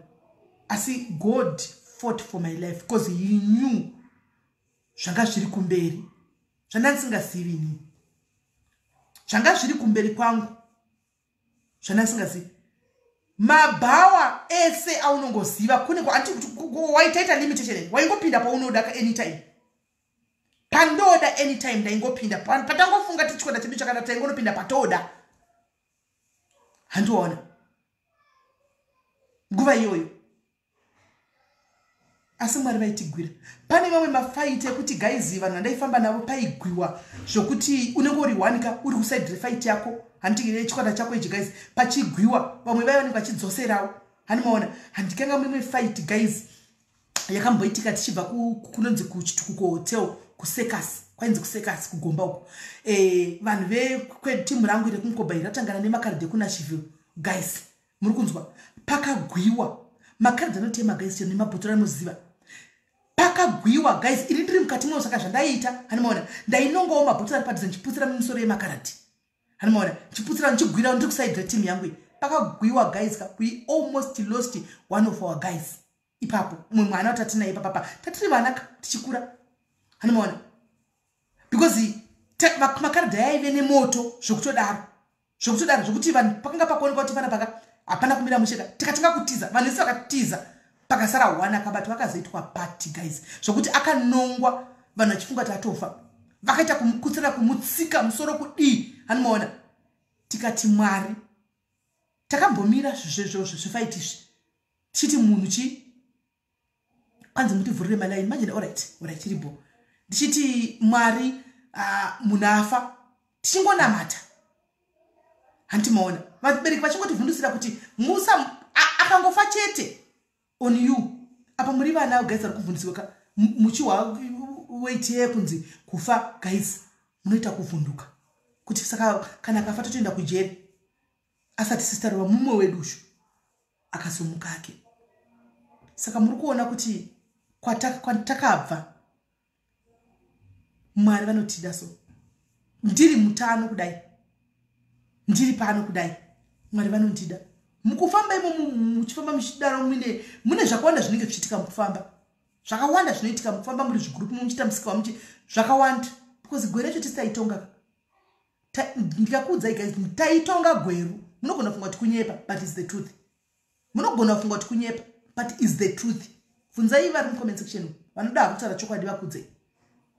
Asi God fought for my life because he knew zvanga zviri kumberi zvandandisingazivi inini, zvanga zviri kumberi kwangu zvandandisingazivi. Mabhawa ese aunongoziva kune waitaita limitation, waingopinda paunoda anytime, pandoda anytime ndaingopinda patangofunga tichikwenda chedu chakada, taingonopinda patoda, handiona nguva iyoyo. Asi Mwari vaitigwira. Pane mamwe mafight ekuti, guys, vanhu vandaifamba navo paigwiwa zvokuti unenge uri wanika uri kuside refight yako, handiti, chikwata chako ichi, guys, pachigwiwa vamwe vaiva vanenge vachidzoserawo, handimaona. Handikanga mimwe fight, guys, yakamboitika tichibva kunonzi kuChitukuko Hotel, kuSekas, kwainzi kuSekas kuGomba uko. Vanhu vekwetimu rangu iri rekumukobha iri ratangana nemakaridhi ekuNashville. Guys, muri kunzwa, pakagwiwa makaridhi anotema, guys, chero nemabhotoro anoziva. Pakagwiwa, guys, iri ndiri mukati mwo. Saka zvandaiita, handimaona, ndainongawo mabhotoro ari padhuze ndichiputsira mumisoro yemakaradhi, handimaona, ndichiputsira, ndichigwira ndiri kuside retimu yangu iyi. Pakagwiwa, guys, we almost lost one of our guys ipapo, mumwe mwana watatinaye ipapapa, tatiri vanaka tichikura, handimaona, because makaradhi ayaive nemoto zvokutodaro, zvokutodaro, zvokuti vanhu pakanga pakuonekwa kuti pana paka hapana kumira musheka. Tikatanga kutiza, vanhu vese vakatiza, pakasara one akabatwa, akazoitwa party, guys, zvokuti akanongwa vanhu vachifunga kuti atofa, vakaita kumukutsira, kumutsika musoro kudii, hanimaona. Tikati Mwari, takambomira zvefight izvi tichiti munhu chi kwanzi mutivhurire malaini manje. Alright, iripo. Ndichiti Mwari, munhu afa, tichingonamata, handimaona, vabereki vachingotivhundusira kuti musa akangofa chete on you. Apa muri vana, guys, vari kuvhundiswa ka, muchihwa wait yekunzi kufa, guys, munoita kuvhunduka kuti saka kana akafa totoenda kujeri asati sister rova mumwe wedu ushu akazomuka ake. Saka muri kuona kuti kwatakabva, Mwari vanotida. So ndiri mutano kudai, ndiri pano kudai, Mwari vanondida. Mukufamba imomo, muchifamba muchidaro, mune mune zvakawanda zvinenge zvichiitika mukufamba, zvakawanda zvinoitika mukufamba, muri zvigurupu, muchiita musika wamuchi, zvakawanda, because Gweru yacho tisaitonga. Ndikakuudzai, guys, taitonga Gweru, munogona kufunga kuti kunyepa, but is the truth. Munogona kufunga kuti kunyepa, but is the truth. Bvunzai vari mucomment section vanoda kutaura chokwadi, vakudzei.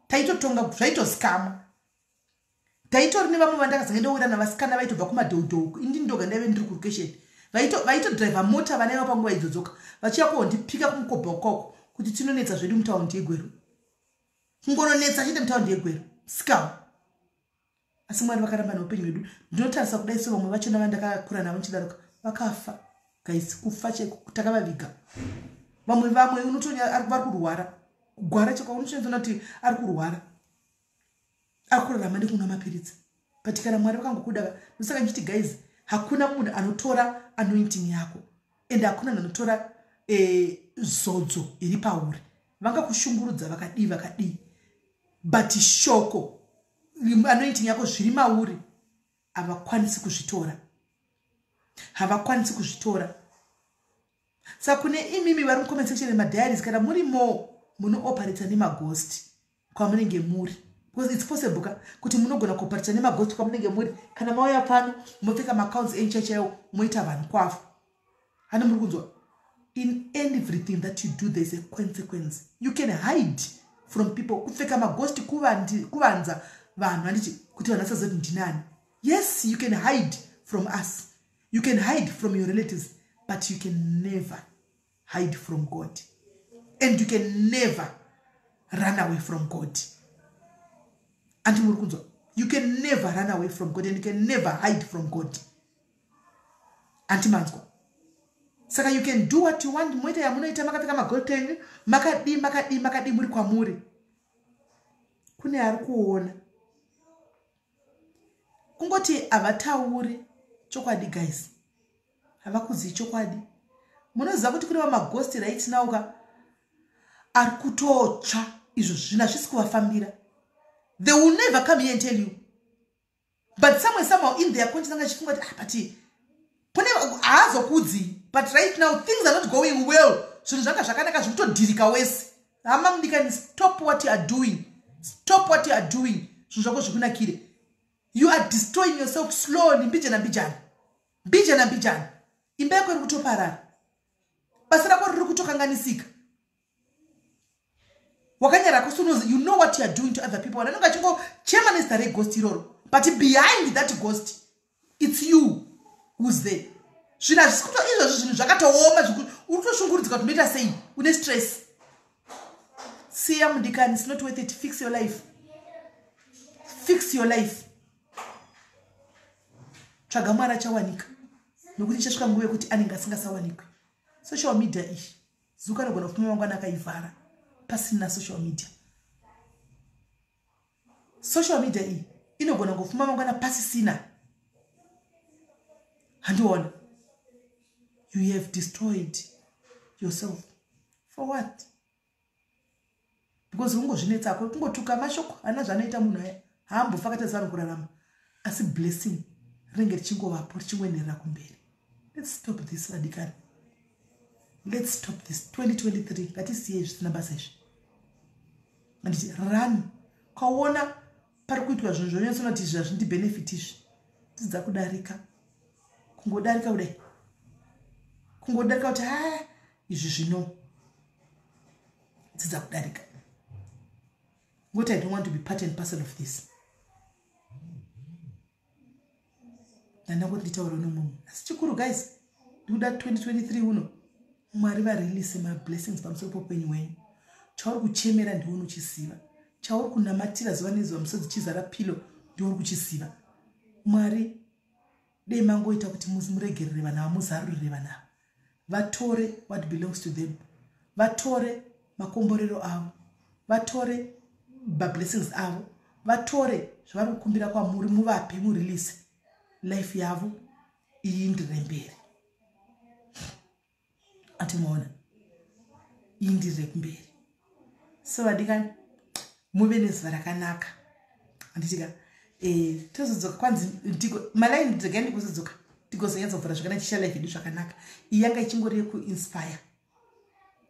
Taitotonga, zvaitozikamwa. Taitori nevamwe vandakazange ndowira navasikana vaitobva kumadhoudhou, indi ndoga ndaive ndiri kulocation, vaitodhiraivha mota vanaiva panguva idzodzoka vachiya kohondipika kumukobha ukoko kuti tinonetsa zvedu mutaundi yeGweru, kungononetsa chete mutaundi yeGweru sikawo. Asi Mwari vakaramba neupenyu hwedu. Ndinotarisa kudai so, vamwe vachona vandakakura navo nchidaroka vakafa, guys, kufa chaiko, takavaviga. Vamwe unotonya vari kurwara, kugwara cheko, unotonyatsona kuti ari kurwara, ari kurarama nekunwa mapiritsi. But kana Mwari vakangokuda, ndosaka ndichiti, guys, hakuna munhu anotora anointing yako and hakuna munhu anotora zodzo iri pauri. Vangakushungurudza vakadii vakadii, but shoko, anointing yako, zviri mauri, havakwanisi kuzvitora, havakwanisi kuzvitora. Saka kune imimi vari mucomment section nemadiaries, kana murimo munooparata nemaghost kwamunenge muri, because it's possible ka kuti munogona kuoparata nemaghost kwamunenge muri, kana mauya pano mopfeka maaccounts enyu chaichaiwo, moita vanhu kwavo, hani muri kunzwa? In everything that you do, there's a consequence. You can hide from people, kupfeka maghost, kuvanza vanhu, handiti, kuti vanhu vasaziva kuti ndinani. Yes, you can hide from us, you can hide from your relatives, but you can never hide from God and you can never run away from God. Anti muri kunzwa? You can never run away from God and you can never hide from God. Anti manzwa? Saka you can do what you want, moita yamunoita, makapfeka magold enyu, makadii, makadii, makadii, muri kwamuri. Kune ari kuona. Kungoti havatauri chokwadi, guys, havakuzii chokwadi. Munoziva kuti kune vamaghost right now ka ari kutotsva izvo, zvinhu hazvisi kuvafambira. They will never come here and tell you, but somewhere, somehow in their conscience anga achifunga kuti, ah, but kune haazokudzi. But right now things are not going well. Zvinhu zvanga zvakanaka, zviri kutodhirika wese. Hama mudikani, stop what you are doing, stop what you are doing. Zvinhu zvako zvikunakire. You are destroying yourself slowly, mbijana mbijana, mbijana mbijana. Imba yako iri kutoparara, basa rako riri kutokanganisika. Wakanyara kusunozi. You know what you are doing to other people. Vananenge achingochema nezita reghost iroro, but behind that ghost, it's you who's there. Zvinhu hazvisi kuto izvozvo, zvinhu zvakatooma, uri kutoshungurudzika kuti unoita sei, une stress. Siya, mudikani, it's not worth it. Fix your life, fix your life. Tsvaga Mwari, achawanika, nokuti ichasvika nguva yekuti anenge asingasawanikwi. Social media iyi, zuka anogona kufuma mangwana akaivhara pasina social media. Social media iyi inogona kufuma mangwana pasisina. Handiona, you have destroyed yourself for what? Because ungozvinetsako kungotuka mashoko hana zvanoita munhu aya, haambofa akatadza vanhu kurarama, asi blessing rinenge richingovapo, richingoenderera kumberi. Let's stop this, vadikani, let's stop this. 2023, ngatisiyei zvisina basa izvi. Anditi run ukaona pari kuitwa zvinhu zvonyatsona kuti izvi hazvindibenefit izvi, dzidza kudarika, kungodarika kudai, kungodarika kuti ha, izvi zvino, dzidza kudarika ngoti, "I don't want to be part and parcel of this." Ndandangoti nditaure nomunhu, asi chikuru, guys, ndikuda 2023 uno Mwari varelease mablessings pamusoro poupenyu hwenyu. Chauri kuchemera ndiwe unochiziva, chauri kunamatira zuva nezuva, musodzi chizara pillow, ndiwe uri kuchiziva. Mwari dei mangoita kuti muregerere vanhu ava, muzarurire vanhu ava, vatore what belongs to them, vatore makomborero avo, vatore mablessings avo, vatore zvavari kukumbira kwamuri, muvape, murelease life yavo iindire mberi. Atimaona iindirire kumberi. So vadikani, muve nezuva rakanaka. Handitika tozodzoka kwanzi malaini dzegai ndikuzodzoka, tigozonyatsovhura zvakanaka, ticha life yedu zvakanaka. Iyi yanga ichingori yekuinspire,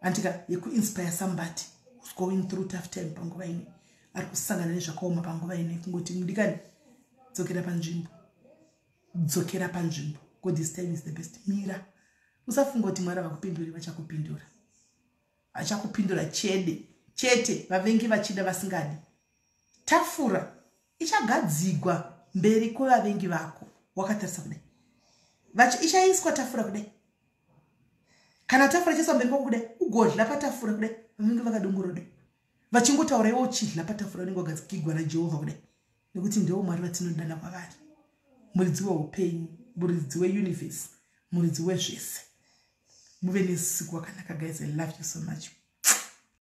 andika yekuinspire somebody who's going through tough time panguva ino, ari kusangana nezvakaoma panguva ino, kungoti mudikani, dzokera panzvimbo, dzokera panzvimbo. God, this time is the best. Mira, usafunga kuti Mwari havakupinduri. Vachakupindura, vachakupindura chede chete, vavengi vachida vasingadi. Tafura ichagadzigwa mberi kwevavengi vako wakatarisa kudai. Ichaiswa tafura kudai. Kana tafura ichaiswa mberi kwako kudai, ugodla patafura kudai, vavengi vakadongoro kudai, vachingotaura, iwo uchidla patafura unenge wagadzikigwa naJehovha kudai, nekuti ndewo Mwari vatinodana kwavari, muridzi weupenyu, muridzi weuniverse, muridzi wezvese. Muve neusiku wakanaka, guys. I love you so much.